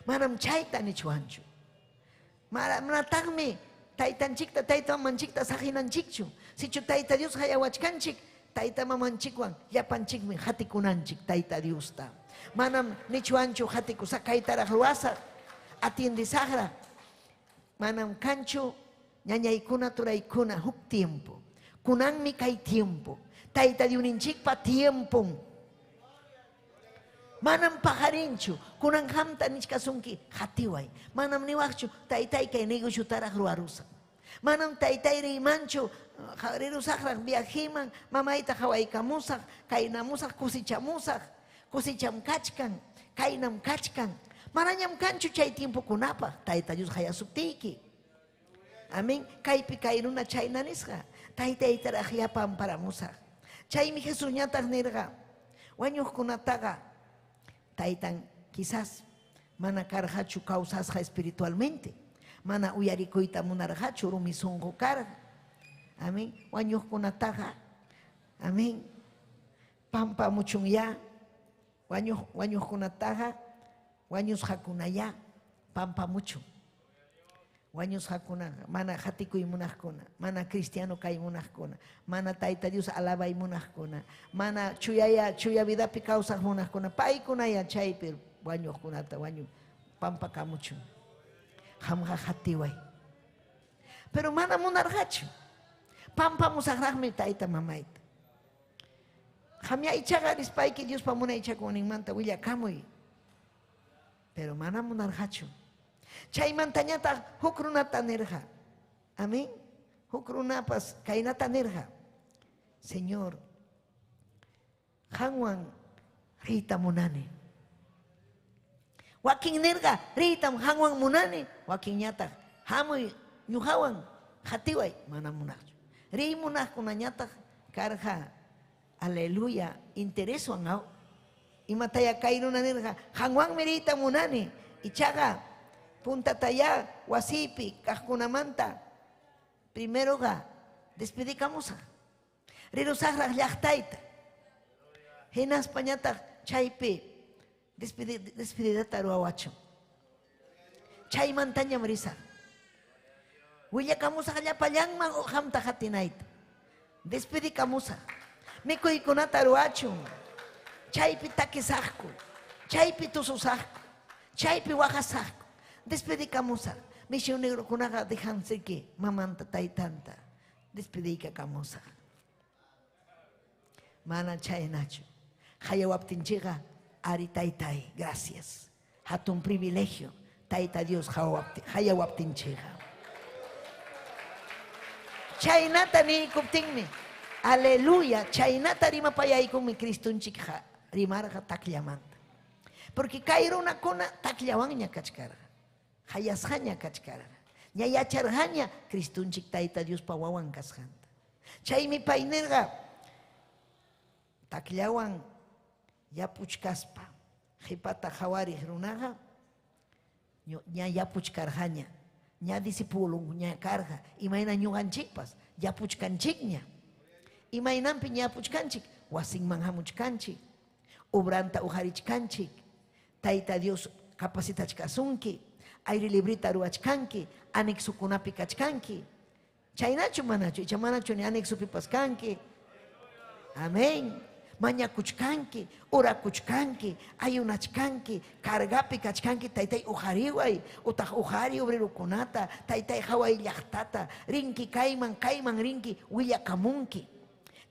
Manam chayta nichwanchu. Manataqmi taytanchikta, tayta mamanchikta saqinanchikchu. Sichu Tayta Dios hayawachkanchik, tayta mamanchikwan llapanchikmi hatikunanchik Tayta Diosta. Manam nichwanchu hatikusaq, kaytaraq ruwasaq, atiendesaqraq. Manam kanchu ñañaykuna, turaykuna huk tiempo. Kunanmi kay tiempo. Tayta Diosninchikpa tiempon. Manam paqarinchu. Kunan qamta nichkasunki, hatiway. Manam niwaqchu, taytay kay negociotaraq ruwarusaq. Manam taytay riymanchu, rirusaqraq viajeman, mamayta hawaykamusaq, kaynamusaq, kusichamusaq. Kusicham kachkan, kaynam kachkan. Manañam kanchu chay tiempokunapaq, Tayta Dios hayasuptiyki. Amén. Kaypi kay runa chayna nisqa, taytaytaraq yapamparamusaq. Chaymi Jesusñataq nirqa, wañuqkunataqa taytan quizás mana karqachu kawsasqa espiritualmente, mana uyarikuyta munarqachu, rumi sunqu karqa. Amén. Wañuqkunataqa, amén, pampamuchunyá, wañuqkunataqa wañusqakunayá pampamuchun. Wañusqakunaqa mana hatikuy munaqkuna, mana cristiano kay munaqkuna, mana Tayta Dios alabay munaqkuna, mana chuyaya chuya vidapi kawsaq munaqkuna, paykunaya chaypi wañuqkunata wañu pampakamuchun. Qamqa hatiway. Pero mana munarqachu. Pampamusaqraqmi tayta mamayta. Qamya ichaqa rispayki Diospa munaychakuninmanta willakamuy. Pero mana munarqachu. Chaymantañataq huk runata nirqa. Amén. Huk runapas kaynata nirqa. Señor, qanwan riyta munani. Wakin nirqa, riytam qanwan munani. Wakinñataq, hamuy ñuqawan hatiway, mana munaqchu. Riy munaqkunañataq karqa, aleluya, intereswan aw. Imataya kay runa nirqa, qanwanmi riyta munani. Ichaqa puntatayá wasiypi kaqkunamanta primeroqa despedikamusaq. Rirusaqraq llaqtayta. Hinaspañataq chaypi despedidata ruwawachun. Chaymantañam risaq. Willakamusaq llapallanman qamta hatinayta. Despedikamusaq. Mikuykunata ruwachun. Chaypi takisaqku. Chaypi tususaqku. Chaypi waqasaqku. Despedikamusaq. Misionerokunaqa dejansiki mamanta taytanta. Despedikamusaq. Mana chaynachu. Hayawaptinchikqa ari taytay, gracias. Hatun privilegio Tayta Dios hayawaptinchikqa. Chaynata niykuptinmi, aleluya, chaynata rimapayaykunmi Cristonchikqa rimarqa takllamanta. Porque kay runakuna takllawanña kachkarqa, hayasqaña kachkarqa, ña yacharqaña Cristonchik Tayta Diospa wawan kasqanta. Chaymi pay nirqa, takllawan yapuchkaspa qhipata qhawariq runaqa ña yapuchkarqaña, ña discipulon ña karqa, imayna ñuqanchikpas yapuchkanchikña. Imaynanpi yapuchkanchik, wasinman hamuchkanchik, obranta uqarichkanchik, Tayta Dios capacitachkasunki, aire librita ruwachkanki, anexokunapi kachkanki. Chaynachu manachu, icha manachu ni anexopipas kanki. Amén. Mañakuchkanki, orakuchkanki, ayunachkanki, cargapi kachkanki, taytay uqariway, utaq uqari obrerokunata, taytay haway llaqtata, rinki kayman, kayman rinki, willakamunki.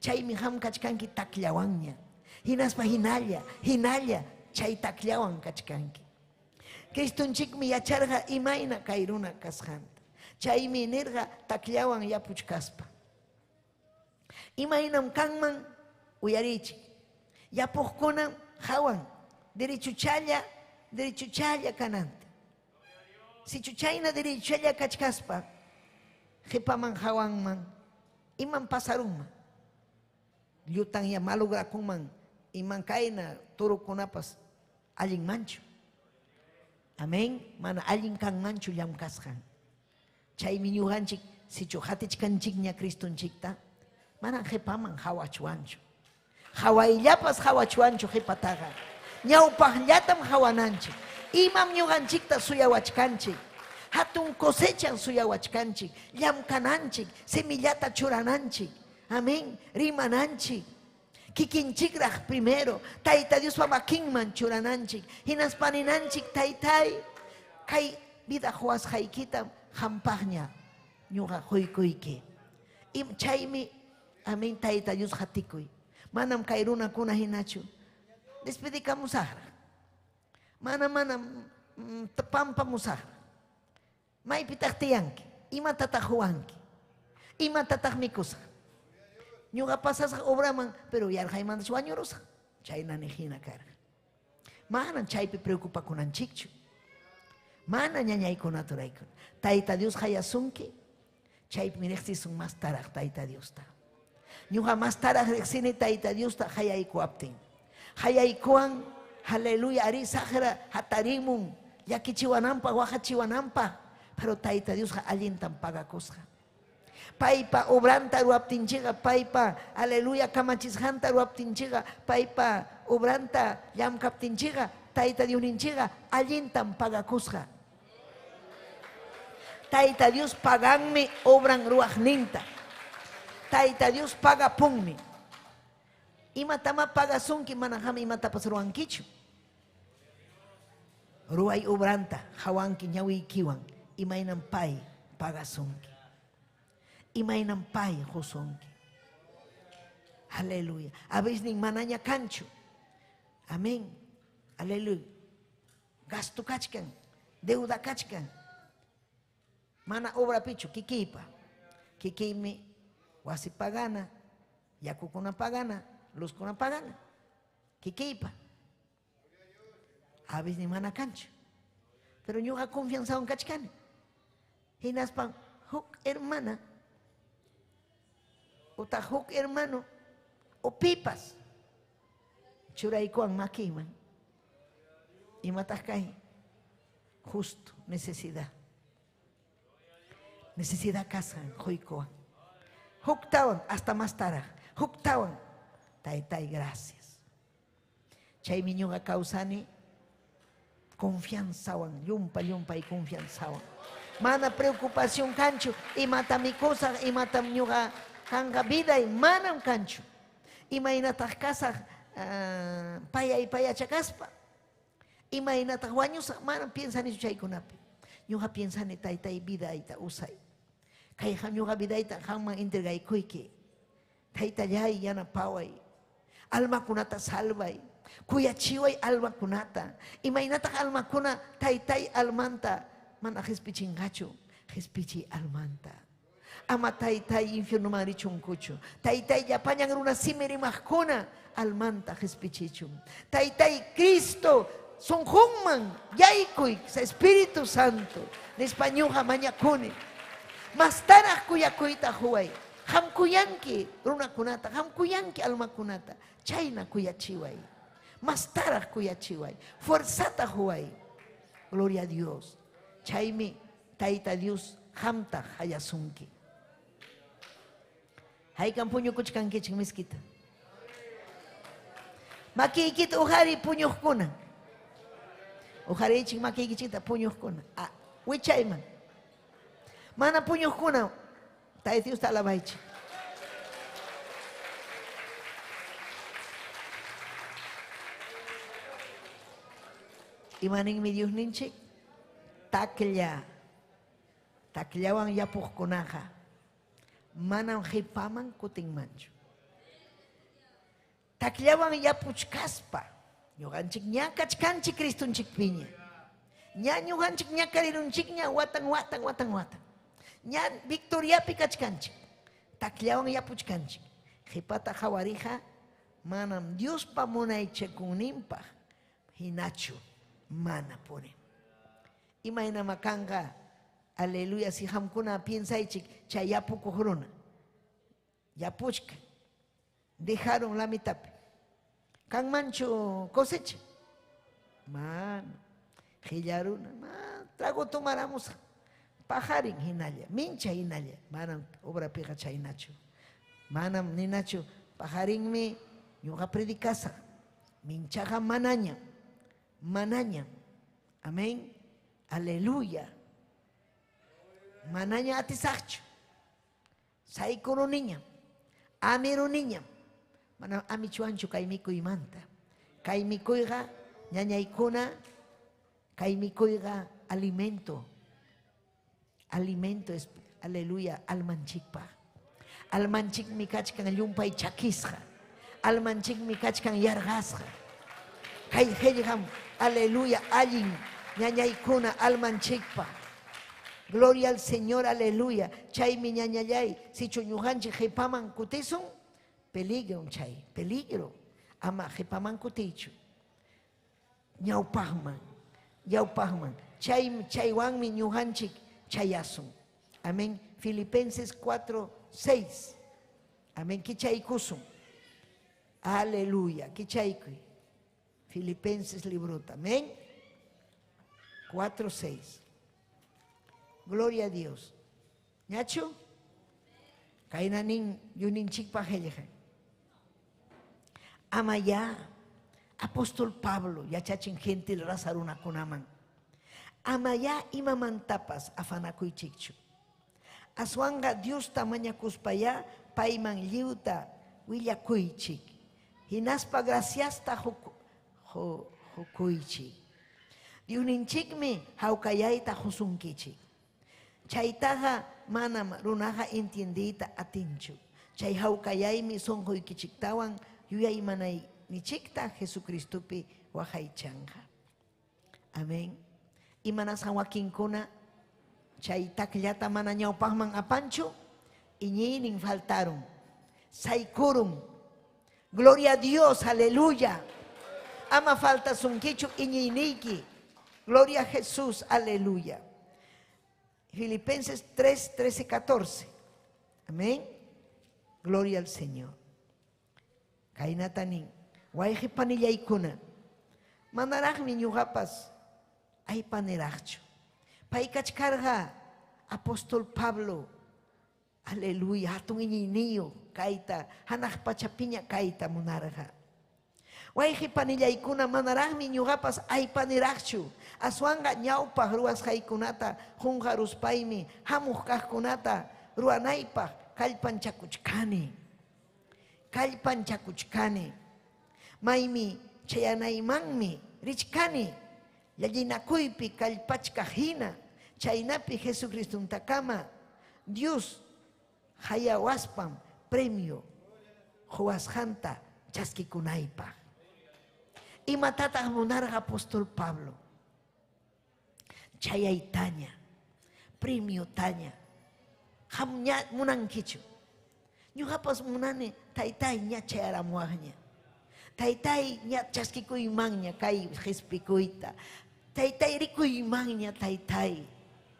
Chaymi qam kachkanki takllawanña. Hinaspa hinalla, hinalla chay takllawan kachkanki. Cristonchikmi yacharqa imayna kay runa kasqanta. Chaymi nirqa takllawan yapuchkaspa. Imaynam kanman uyarichik. Yapuqkunam hawan derechuchalla, derechuchalla kananta. Sichu chayna derechuchalla kachkaspa qipaman hawanman iman pasarunman. Llutanya malograkunman iman kayna turukunapas allinmanchu. Amén. Mana allin kanmanchu llamkasqan. Chaymi ñuqanchik Sichu qatichkanchikña Cristonchikta, manam qipaman qawachwanchu. Qawayllapas qawachwanchu qipataqa. Ñawpaqllatam qawananchik. Imam ñuqanchikta suyawachkanchik. Hatun cosechan suyawachkanchik. Llamkananchik, semillata churananchik. Amén. Rimananchik. Kikinchikraq primero Tayta Diospa makinman churananchik. Hinaspa ninanchik, Taytay, kay vida quwasqaykitam qampaqña ñuqa quykuyki. Chaymi, amén, Tayta Dios qatikuy. Manam kay runakuna hinachu. Despedikamusaqraq. Mana, manam pampamusaqraq. Maypitaq tiyanki? Imatataq huwanki? Imatataq mikusaq? Ñuqa pasasaq obraman, pero yarqaymantas wañurusaq. Chayna niq hina karqa. Manam chaypi preocupakunanchikchu. Mana ñañaykuna turaykuna. Tayta Dios hayasunki, chaypimi riqsisun mastaraq Tayta Diosta. Ñuqa mastaraq riqsini Tayta Diosta hayaykuwaptin. Hayaykuwan, aleluya, ari saqra hatarimun, llakichiwananpaq, waqachiwananpaq, pero Tayta Diosqa allintam pagakusqa. Paypa obranta ruwaptinchikqa, paypa, aleluya, kamachisqanta ruwaptinchikqa, paypa obranta llamkaptinchikqa, Tayta Diosninchikqa allintam pagakusqa. Tayta Dios paganmi obran ruwaqninta. Tayta Dios pagapunmi. Imatamá pagasunki, mana qam imatapas ruwankichu. Ruway obranta, qawanki ñawiykiwan, imaynam pay pagasunki. Imaynam pay qusunki. Aleluya. A veces manaña kanchu. Amén. Aleluya. Gasto kachkan, deuda kachkan. Mana obrapichu, kikiypa. Kikiymi wasi pagana, yakukuna pagana, luzkuna pagana. Kikiypa. A veces mana kanchu. Pero ñuqa confianzawan kachkani. Hinaspa huk hermana utaq huk hermano o pipas churaykuwan makiyman. Imataq kay? Justo necesidad. Necesidad kasqan quykuwan. Huktawan hasta más taraq. Huktawan. Taytay, gracias. Chaymi ñuqa kawsani confianzawan, llumpa llumpay confianzawan. Mana preocupación kanchu, imatam mikusaq, imatam ñuqa kanqa viday, manam kanchu. Imaynataq kasaq payay payachakaspa. Imaynataq wañusaq, manam piensanichu chaykunapi. Ñuqa piensani taytay vidayta usay. Kayqa ñuqa vidayta qamman entregaykuyki. Taytallay yanapaway. Almakunata salvay. Kuyachiway almakunata. Imaynataq almakuna taytay almanta mana qhispichinqachu, qhispichiy almanta. Ama taytay infiernoman richunkuchu. Taytay llapañan runa simi rimaqkuna almanta qhispichichun. Taytay Cristo sunqunman yaykuy Espíritu Santo nispa ñuqa mañakuni. Mastaraq kuyakuyta huway. Qam kuyanki runakunata, qam kuyanki almakunata. Chayna kuyachiway. Mastaraq kuyachiway. Fuerzata huway. Gloria a Dios. Chaymi Tayta Dios qamta hayasunki. Haykam puñukuchkankichik miskita. Makiykita uqariy puñuqkuna. Uqariychik makiykichikta puñuqkuna. Ah, wichayman. Mana puñuqkuna, Tayta Diosta alabaychik. Imaninmi Diosninchik? Taklla. Takllawan yapuqkunaqa manam qipaman kutinmanchu. Takllawan yapuchkaspa ñuqanchik ña kachkanchik Cristonchikpiña. Ña ñuqanchik ñakarirunchikña watan watan watan watan. Ña victoriapi kachkanchik. Takllawan yapuchkanchik. Qipata qhawarija manam Diospa munaychakunninpaq hinachu mana puni. Imaynama kanqa, aleluya, si qamkuna piensaychik chay yapukuq runa. Yapuchka. Dejaron la mitapi. Kanmanchu cosecha? Mana. Qilla runa, ma, trago tomaramusaq. Paqarin hinalla, mincha hinalla. Manam obrapiqa chaynachu. Manam ninachu, paqarinmi ñuqa predicasaq. Minchaqa manañam, manañam. Amén. Aleluya. Manaña atisaqchu. Saykuruniñam, amiruniñam. Manam amichuanchu kay mikuymanta. Kay mikuyqa ñañaykuna, kay mikuyqa alimento. Alimento es, aleluya, almanchikpaq. Almanchikmi kachkan llumpay chakisqa. Almanchikmi kachkan yarqasqa. Kay qillqam, aleluya, allin ñañaykuna almanchikpaq. Gloria al Señor, aleluya. Chaymi ñañallay, sichu ñuqanchik qipaman kutisun, peligro chay, peligro. Ama qipaman kutiychu. Ñawpaqman, ñawpaqman. Chay, chaywanmi ñuqanchik chayasun. Amén. Filipenses 4, 6. Amén. Kichaykusun. Aleluya. Kichaykuy. Filipenses librota. Amén. 4, 6. Gloria a Dios. Ñachu? Kaynanin yuninchikpa qillqan. Ama ya, apóstol Pablo yachachin gentil raza runakunaman. Ama ya imamantapas afanakuychikchu. Aswanqa Diosta mañakuspayá payman lliwta willakuychik. Hinaspa graciasta qukuychik. Diosninchikmi hawkayayta qusunkichik. Chaytaqa manam runaqa entiendiyta atinchu. Chay hawkayaymi sunquykichiktawan yuyaymanaynichikta Jesucristopi waqaychanqa. Amén. Imanasqan wakinkuna chay takllata mana ñawpaqman apanchu, iñiynin faltaron, saykurun. Gloria a Dios, aleluya. Ama faltasunkichu iñiyniyki. Gloria a Jesús, aleluya. Filipenses 3, 13, 14. Amén. Gloria al Señor. Kaynata nin, wayqi panillaykuna, manaraqmi ñuqapas aypaniraqchu. Pay kachkarqa apóstol Pablo, aleluya, hatun iñiyniyuq kayta, hanaq pachapiña kayta munarqa. Wayqi panillaykuna, manaraqmi ñuqapas aypaniraqchu. Aswanqa ñawpaq ruwasqaykunata qunqaruspaymi hamuq kaqkunata ruwanaypaq kallpanchakuchkani. Kallpanchakuchkani. Maymi chayanaymanmi richkani. Llallinakuypi kallpachkaq hina, chaynapi Jesucristontakama Dios hayawaspam premio quwasqanta chaskikunaypaq. Imatataq munarqa apóstol Pablo? Chayaytaña, premiotaña. Qam ña munankichu? Ñuqapas munani taytay ña chayaramuwaqña. Taytay ña chaskikuymanña kay qispikuyta. Taytay rikuymanña taytay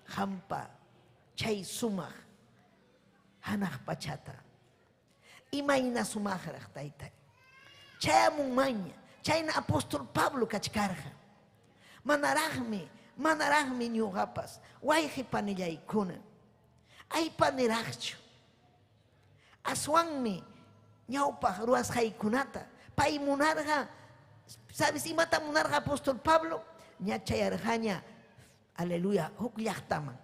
qampa chay sumaq hanaq pachata. Imayna sumaqraq taytay. Chayamunmanña. Chayna apóstol Pablo kachkarqa. Manaraqmi, manaraqmi ñuqapas wayqi panillaykuna. Aypaniraqchu. Aswanmi ñawpaq ruwasqaykunata. Pay munarqa, ¿sabes imata munarqa apóstol Pablo? Ña chayarqaña, aleluya, huk llaqtaman.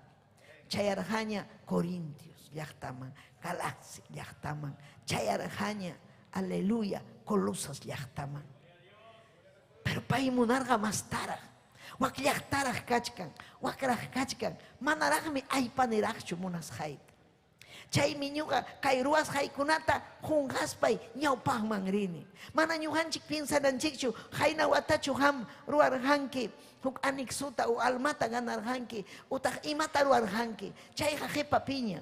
Chayarqaña Corintios llaqtaman, Galacia llaqtaman. Chayarqaña, aleluya, Colosas llaqtaman. Pero pay munarqa mastaraq. Wak llaqtaraq kachkan, wakraq kachkan, manaraqmi aypaniraqchu munasqayta. Chaymi ñuqa kay ruwasqaykunata qunqaspay ñawpaqman rini. Mana ñuqanchik piensananchikchu, qayna watachu qam ruwarqanki, huk anexuta o almata ganarqanki, utaq imata ruwarqanki. Chayqa qipapiña.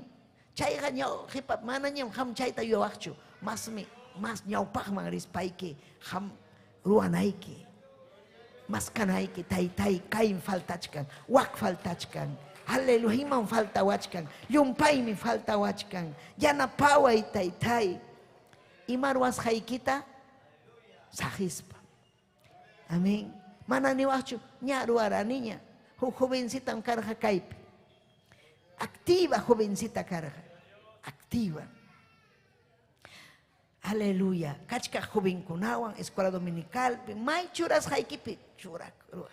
Chayqa ñaw qipa manañam qam chayta yuyawaqchu. Masmi mas ñawpaqman rispayki qam ruwanayki. Maskanayki taytay kaym faltachkan, wak faltachkan. Aleluya, imam faltawachkan, llumpaymi faltawachkan. Yanapaway taytay. Ima ruwasqaykita saqispa. Amén. Mana niwaqchu ña ruwaraniña. Huk jovencitam karqa kaypi. Activa jovencita karqa. Activa. Aleluya. Kachkaq jovenkunawan escuela dominicalpi may churasqaykipi churak ruwaq.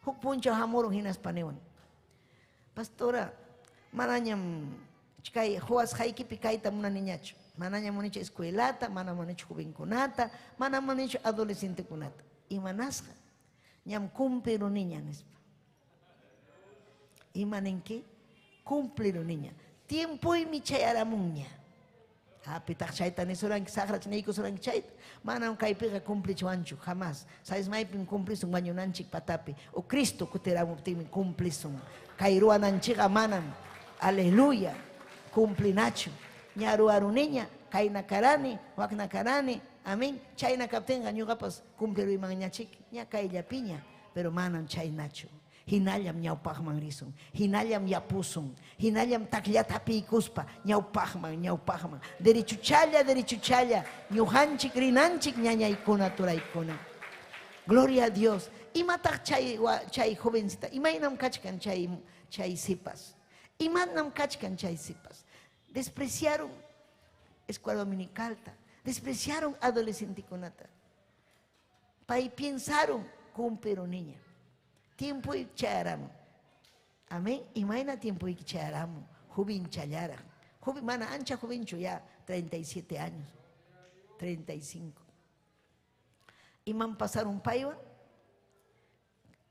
Huk punchaw hamurun hinaspa niwan. Pastora, manañam kay quwasqaykipi kayta munaniñachu. Manañam munichu escuelata, mana munichu jovenkunata, mana munichu adolescentekunata. Imanasqa? Ñam cumpliruniña nispa. Ima ninki? Cumpliruniña. Tiempoymi chayaramunña. Pitaq chayta nisuranki, saqrach niykusuranki chayta. Manam kaypiqa cumplichwanchu, jamás. Sabes maypim cumplisun wañunanchik patapi. O Cristo kutiramuptinmi cumplisun. Kay ruwananchikqa manam, aleluya, cumplinachu. Ña ruwaruniña, kayna karani, wakna karani, amén. Chayna kaptinqa ñuqapas cumpliruymanñachik, ña kayllapiña, pero manam chaynachu. Hinallam ñawpaqman risun, hinallam yapusun, hinallam takllata hapiykuspa ñawpaqman, ñawpaqman. Derechuchalla, derechuchalla, ñuqanchik rinanchik ñañaykuna, turaykuna. Gloria a Dios. Imataq chay chay jovencita, imaynam kachkan chay chay sipas? Imanam kachkan chay sipas? Despreciaron escuela dominicalta, despreciaron adolescentekunata. Pay piensaron cumpliruniña. Tiempo chayaramun. Amén. Imayna tiempo chayaramun. Juvenchallaraq. Joven, mana ancha jovenchu ya 37 años. 35. Iman pasaron paywan?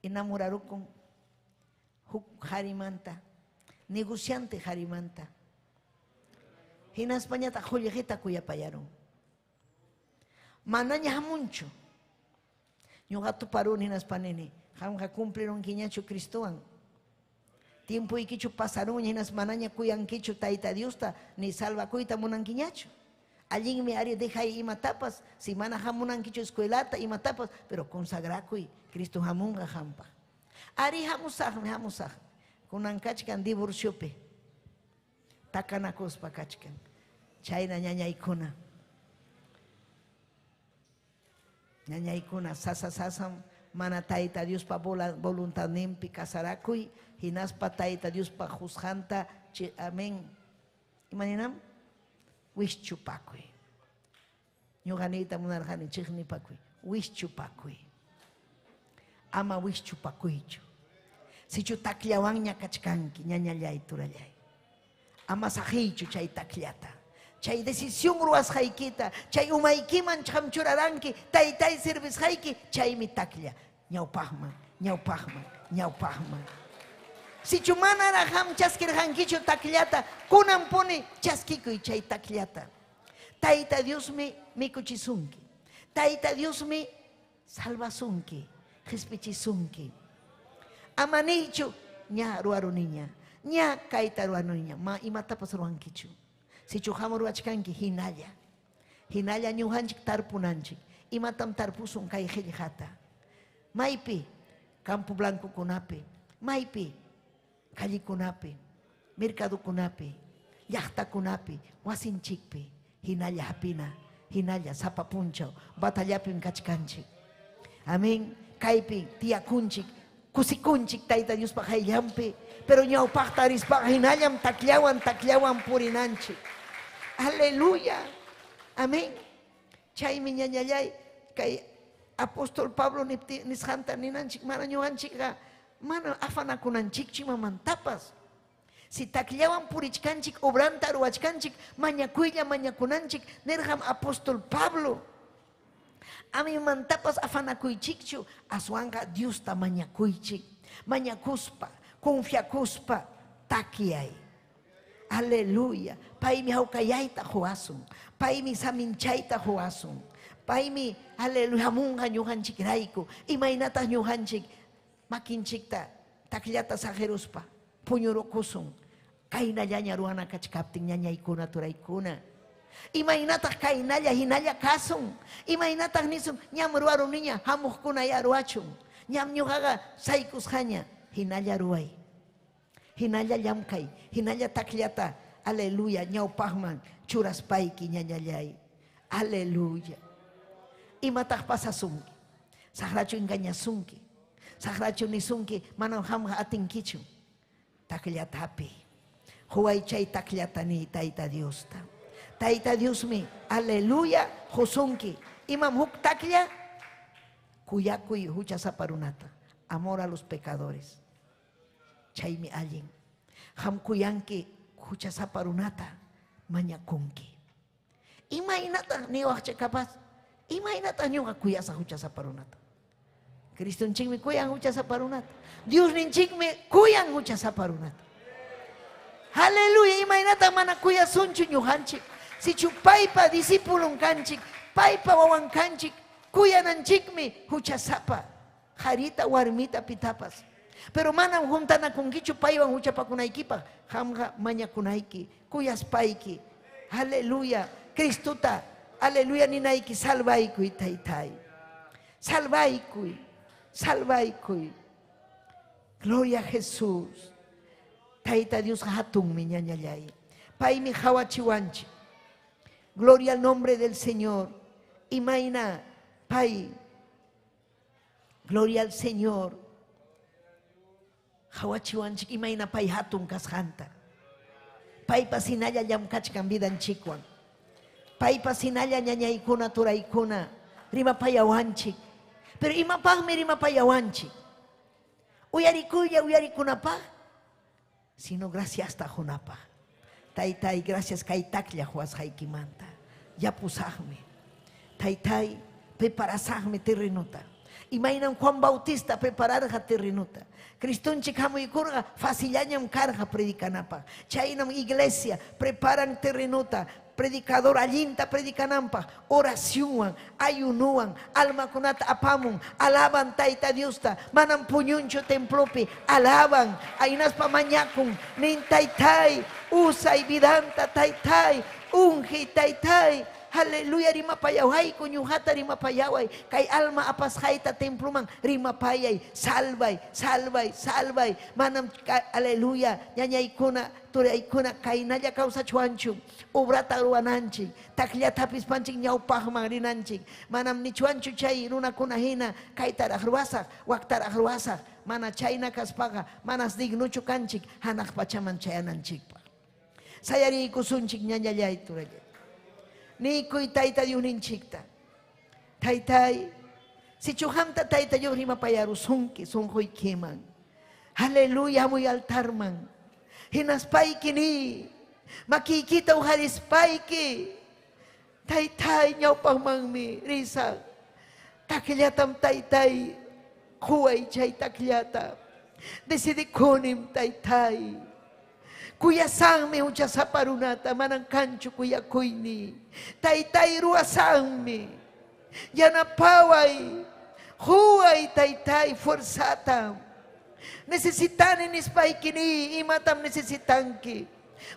Enamorarukun huk qarimanta, negociante qarimanta. Hinaspañataq qullqita kuyapayarun. Manaña hamunchu. Ñuqa tuparuni hinaspa nini, qamqa cumplirunkiñachu Cristowan. Tiempoykichu pasarunña hinas manaña kuyankichu Tayta Diosta ni salvakuyta munankiñachu. Allinmi ari dejay imatapas, si mana hamunankichu escuelata imatapas, pero consagrakuy, Cristo hamunqa qampaq. Ari hamusaqmi, hamusaqmi. Kunan kachkan divorciopi. Takanakuspa kachkan. Chayna ñañaykuna. Ñañaykuna sasa sasam mana Tayta Diospa voluntadninpi casarakuy, hinaspa Tayta Diospa juzganta, amén. Imaninam? Wischupakuy. Ñuqa niyta munarqani chiqnipakuy. Wischupakuy. Ama wischupakuychu. Sichu takllawanña kachkanki, ñañallay, turallay. Ama saqiychu chay takllata. Chay decisión ruwasqaykita, chay umaykiman chamchuraranki, taytay servisqayki, chaymi taklla. Ñawpaqman, ñawpaqman, ñawpaqman. Sichu manaraq qam chaskirqankichu takllata, kunan puni chaskikuy chay takllata. Tayta Diosmi mikuchisunki. Tayta Diosmi salvasunki, qispichisunki. Ama niychu, ña ruwaruniña, ña kayta ruwaruniña, ma imatapas ruwankichu. Sichu qam ruwachkanki hinalla. Hinalla ñuqanchik tarpunanchik. Imatam tarpusun kay qillqata. Maypi campo blancokunapi, maypi callekunapi, mercadokunapi, llaqtakunapi, wasinchikpi, hinalla hapina, hinalla sapa punchaw, batallapim kachkanchik. Amén. Kaypi tiyakunchik, kusikunchik Tayta Diospa qayllanpi, pero ñawpaqta rispaqa hinallam takllawan takllawan purinanchik. Aleluya. Amén. Chaymi ñañallay kay apóstol Pablo nisqanta ninanchik, mana ñuqanchikqa mana afanakunanchikchu imamantapas. Si takllawan purichkanchik, obranta ruwachkanchik, mañakuylla mañakunanchik, nirqam apóstol Pablo. Amimantapas afanakuychikchu, aswanqa Diosta mañakuychik. Mañakuspa, confiakuspa, takyay. Aleluya. Paymi hawkayayta quwasun. Paymi saminchayta quwasun. Paymi, aleluya, hamunqa ñuqanchikrayku. Imaynataq ñuqanchik makinchikta takllata saqiruspa puñurukusun. Kaynallaña ruwana kachkaptin ñañaykuna turaykuna. Imaynataq kaynalla hinalla kasun. Imaynataq nisun ñam ruwaruniña hamuqkuna ya ruwachun. Ñam ñuqaqa saykusqaña hinalla ruway. Hinalla llamkay, hinalla takllata, aleluya, ñawpaqman churaspayki ñañallay. Aleluya. Imataq pasasunki? Saqrachu engañasunki? Saqrachu nisunki manam qamqa atinkichu. Takllata hapiy. Quway chay takllata niy Tayta Diosta. Tayta Diosmi, aleluya, qusunki. Imam huk taklla? Kuyakuy huchasapa runata. Amor a los pecadores. Chaymi allin. Qam kuyanki huchasapa runata, mañakunki. Imaynataq niwaqcha capaz? Imaynataq ñuqa kuyasaq huchasapa runata? Cristonchikmi kuyan huchasapa runata. Diosninchikmi kuyan huchasapa runata. Aleluya, imaynataq mana kuyasunchu ñuqanchik? Sichu paypa discipulon kanchik, paypa wawan kanchik, kuyananchikmi huchasapa qarita, warmita, pitapas. Pero manam juntanakunkichu paywan huchapakunaykipaq, qamqa mañakunayki, kuyaspayki. Aleluya, Cristota, aleluya ninayki, salvaykuy taytay. Salvaykuy, salvaykuy. Gloria a Jesús. Tayta Dios hatunmi ñañallay. Paymi hawachiwanchik. Gloria al nombre del Señor. Imayna pay. Gloria al Señor. Hawachiwanchik imayna pay hatun kasqanta. Paypas hinalla llamkachkan vidanchikwan. Paypas hinalla ñañaykuna turaykuna rimapayawanchik. Pero imapaqmi rimapayawanchik? Uyarikuylla uyarikunapaq, sino graciasta qunapaq. Taytay, gracias kay taklla quwasqaykimanta. Yapusaqmi. Taytay, preparasaqmi terrenuta. Imaynam Juan Bautista prepararqa terrenuta. Cristonchik hamuykurqa facillañam karqa predicanapaq. Chaynam iglesia preparan terrenuta. Predicador allinta predicananpaq, oracionwan, ayunuwan, almakunata apamun, alaban Tayta Diosta, manam puñunchu templopi, alaban, aynaspa mañakun, nin taytay, usay vidanta taytay, ungi taytay, aleluya rimapayawayku, ñuqata rimapayaway, kay alma apasqayta temploman rimapayay, salvay, salvay, salvay, manam, aleluya, ñañaykuna, turaykuna, kaynalla kawsachuanchu, obrata ruwananchik, takllata hapispanchik ñawpaqman rinanchik, manam nichuanchu chay runakuna hina, kaytaraq ruwasaq, waktaraq ruwasaq, mana chayna kaspaqa, manas dignuchu kanchik, hanaq pachaman chayananchikpaq. Sayariykusunchik ñañallay turallay. Niykuy Tayta Diosninchikta. Taytay, sichu qamta Tayta Dios rimapayarusunki sunquykiman. Aleluya, hamuy altarman. Hinaspayki niy, makiykita uqarispayki. Taytay, ñawpaqmanmi risaq. Takllatam taytay, quway chay takllata. Decidikunim taytay. Kuyasaqmi huchasapa runata, manam kanchu kuyakuyni. Taytay ruwasaqmi. Yanapaway, quway taytay fuerzata. Necesitani nispayki niy, imatam necesitanki.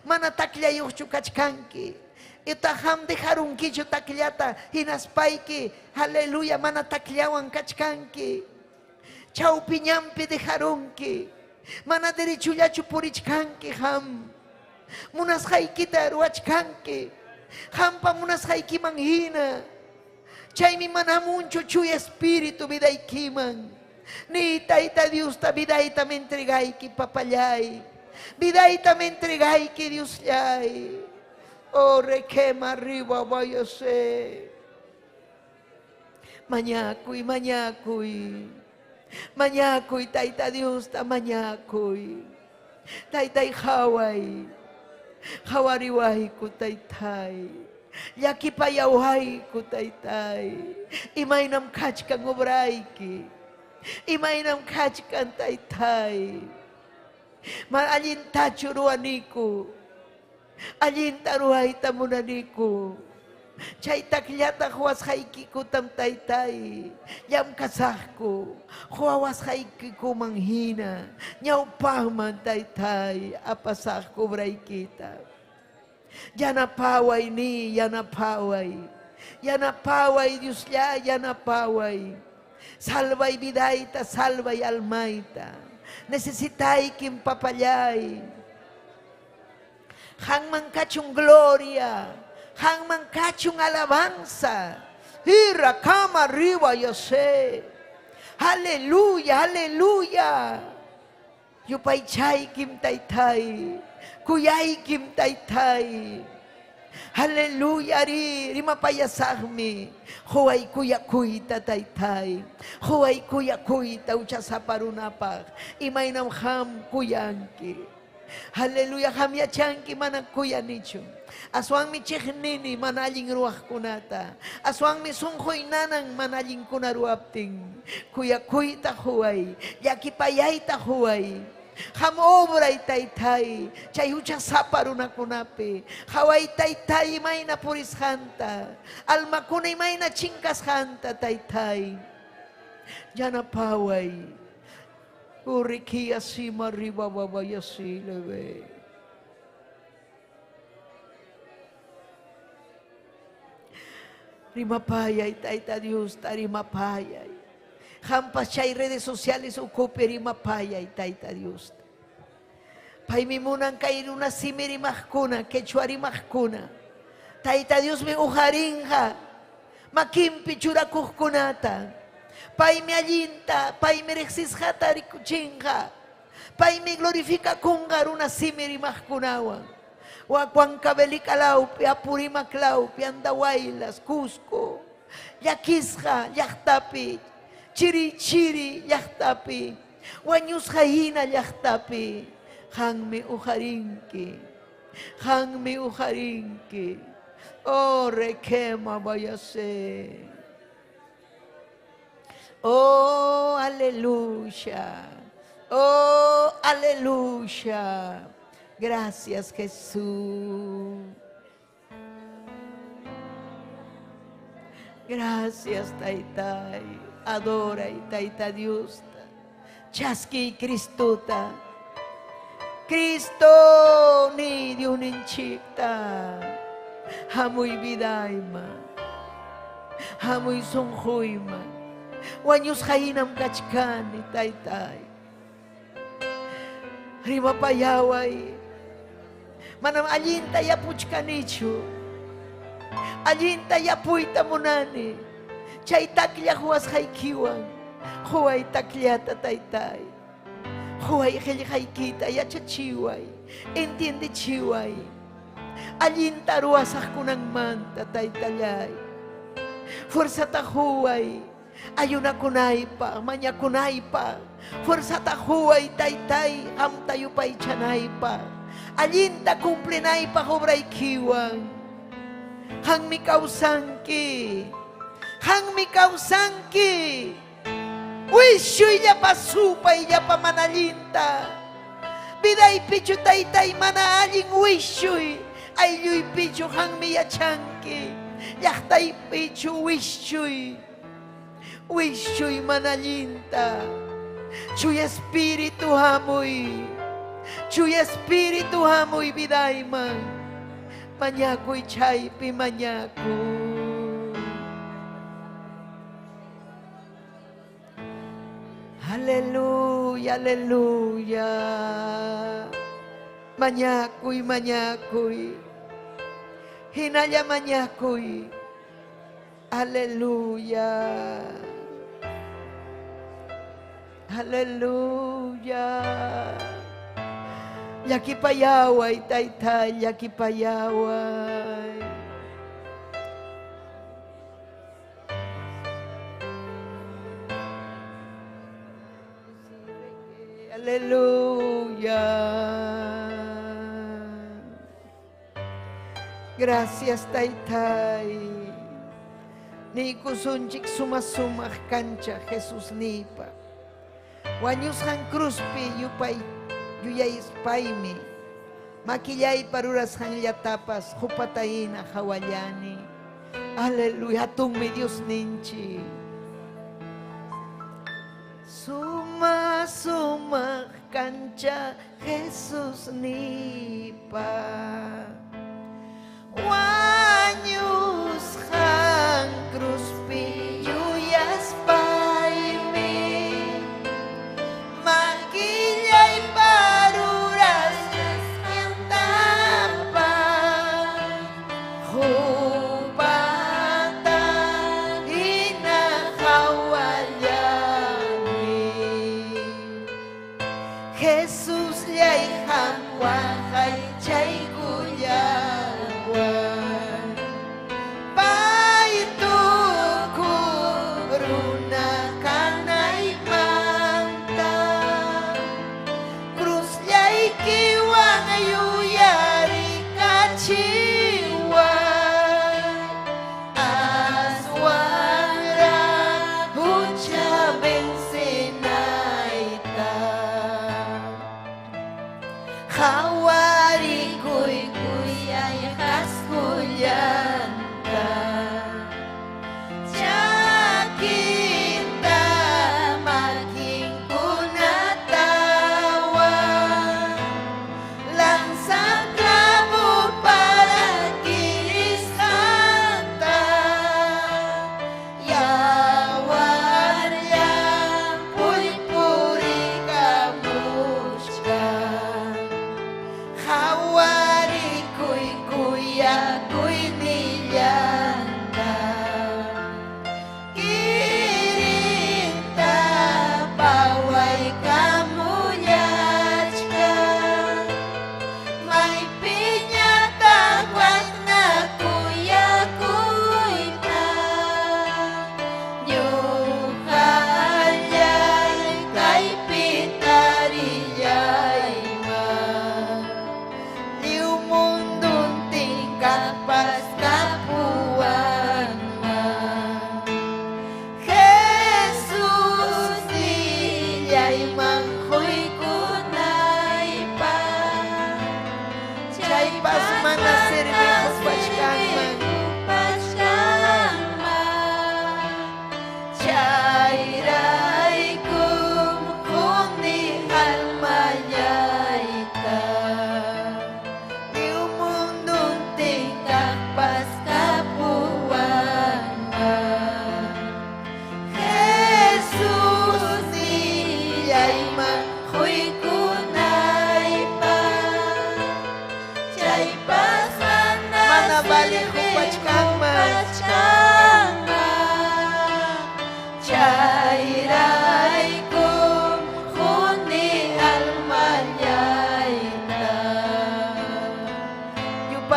Mana takllayuqchu kachkanki. Utaq qam dejarunkichu takllata, hinaspayki, aleluya, mana takllawan kachkanki. Chawpi ñanpi dejarunki. Mana derechullachu purichkanki qam. Munasqaykita ruwachkanki. Qampa munasqaykiman hina. Chaymi mana munchu chuya espíritu vidaykiman. Ni Tayta Diosta vidaytam entregayki, papallay. Vidaytam entregayki, Diosllay. Oh, requema arriba, váyase. Mañakuy, mañakuy. Mañakuy, Tayta Diosta, mañakuy. Taytay haway. Hawariwayku, taytay. Llakipayawayku, taytay. Imaynam kachkan obrayki. Imaynam kachkan, taytay. Ma allintachu ruwaniku. Allinta ruwayta munaniku. Chay takllata quwasqaykikutam taytay. Llamkasaqku. Quwawasqaykikuman hina. Ñawpaqman taytay apasaqku obraykita. Yanapaway ni, yanapaway. Yanapaway Dioslla, yanapaway. Salvay vidayta, salvay almayta. Necesitaykim papallay. Qamman kachun gloria. Qamman kachun alabanza. Ira kama arriba yo sé. Aleluya, aleluya. Yupaychaykim taytay. Kuyaykim taytay. Aleluya ri rimapayasaqmi. Huway kuyakuyta taytay. Huway kuyakuyta uchasaparunapaq. Imaynam ham kuyanki. Aleluya ham yachanki mana kuyanichu. Aswanmi chiqnini mana allin ruwaqkunata. Aswanmi sunquy nanan mana allinkuna ruwaptin. Kuyakuyta huway, llakipayayta huway. Ham obray taytay, chay huchasapa runakunapi. Haway taytay imayna purisqanta. Almakuna imayna chinkasqanta taytay. Yanapaway. Urikiya sima riba babaya silebe. Rimapayay, Tayta Dios, tarimapayay. Hampas chay redes sociales ukupi rimapayay, Tayta Dios. Paymi munan kay runa simi rimaqkuna, quechua rimaqkuna. Tayta Dios mi ujarinja, makinpi churakuqkunata. Paymi allinta, paymi riqsisqata rikuchinqa. Paymi glorificakunqa runa simi rimaqkunawan. Huancavelicalaupi, Apurímaclaupi, Andahuaylas, Cusco, Llakisqa, llaqtapi, Chiri Chiri, llaqtapi, Wañusqa hina llaqtapi, Hanmi ujarinki, Hanmi ujarinki, oh requema vayase. Oh, aleluya, oh, aleluya. Gracias, Jesús. Gracias, Taytay. Adora y Tayta Dios. Chaski Cristuta. Cristo ni Dios ninchikta. Hamuy vidayma. Hamuy sunquyma. Wañusqahinam kachkani, Taytay. Rimapayaway. Manam allinta yapuchkanichu. Allinta yapuyta munani. Chay taklla huwasqaykiwan. Huway takllata taytay. Huway qillqaykita yachachiway. Entiendechiway. Allinta ruwasaqkunanmanta taytallay. Fuerzata huway. Ayunakunaypaq, mañakunaypaq. Fuerzata huway taytay, qamta yupaychanaypaq. Allinta cumplinaypaq obraykiwan. Hanmi kawsanki. Hanmi kawsanki. Wishuyllapa supayllapa mana allinta. Vidaypichu taytay mana allin wishuy. Aylluypichu hanmi yachanki. Llaqtaypichu wishuy. Wishuy mana allinta. Chuy espíritu hamuy. Chuy espíritu hamuy vidayman. Mañakuy chaypi mañakuy. Aleluya, aleluya. Mañakuy, mañakuy. Hinalla mañakuy. Aleluya. Aleluya. Llakipayaway, taytay, llakipayaway. Aleluya. Gracias, taytay. Niykusunchik suma sumaq kancha Jesús nipa. Wañusqan cruzpi yupay yuyayispaymi. Makillaypa rurasqanllatapas hupatayina hawallani. Aleluya, hatunmi Dios ninchik. Suma sumaq kancha Jesús nipa. Wañusqan cruzpi yuyaspaymi. Makillaypa rurasqantapas hupata hina hawallani. Jesús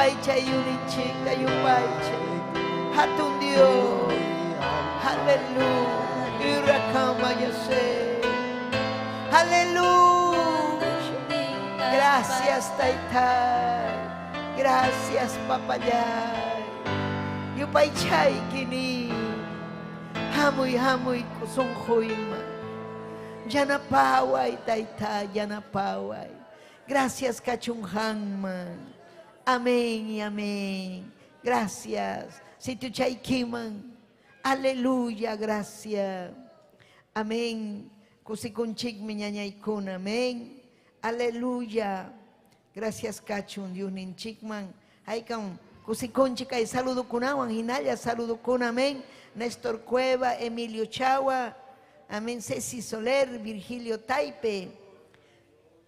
Yupaychay yuninchikta yupaychay. Hatun Dios. Aleluya. Urakamaya se. Aleluya. Gracias, Taytay. Gracias, Papayay. Yupaychay kini. Hamuy, hamuy, kusunquyman. Yanapaway, Taytay, yanapaway. Gracias, kachunhanman. Amén y amén. Gracias. Situchaykiman. Aleluya, gracias. Amén. Kusikunchikmi ñañaykuna. Amén. Aleluya. Gracias, kachun, Dios ninchikman. Haykan kusikunchik kay saludukunawan hinalla saludukuna. Amén. Néstor Cueva, Emilio Chagua. Amén. Ceci Soler, Virgilio Taipe.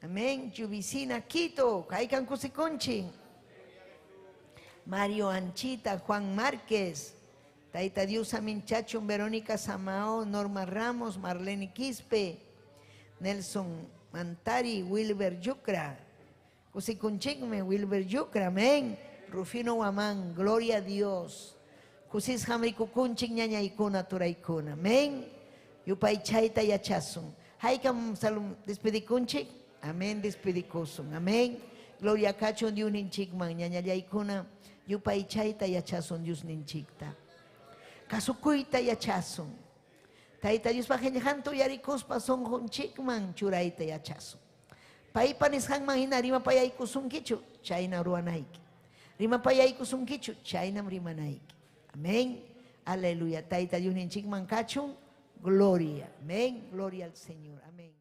Amén. Yubicina Quito. Haykan kusikunchik. Mario Anchita, Juan Márquez, Taita Dios Aminchachun, Verónica Samao, Norma Ramos, Marlene Quispe, Nelson Mantari, Wilber Yucra, Kusikunchikme, Wilber Yucra, amén. Rufino Guamán, gloria a Dios. Kusis hamrikukunchik ñañaykuna turaykuna, amén. Yupaychayta yachasun. Haykam salum despedikunchik, amén, despedikusun, amén. Gloria kachun Diosninchikman, ñañallaykuna, yupaychayta yachasun Diosninchikta. Kasukuyta yachasun. Tayta Diospaq qillqanta uyarikuspa sunqunchikman churayta yachasun. Paypa nisqanman hina rimapayaykusunkichu, chayna ruwanayki. Rimapayaykusunkichu, chaynam rimanayki. Amén. Aleluya. Tayta Diosninchikman kachun, gloria. Amén. Gloria al Señor. Amén.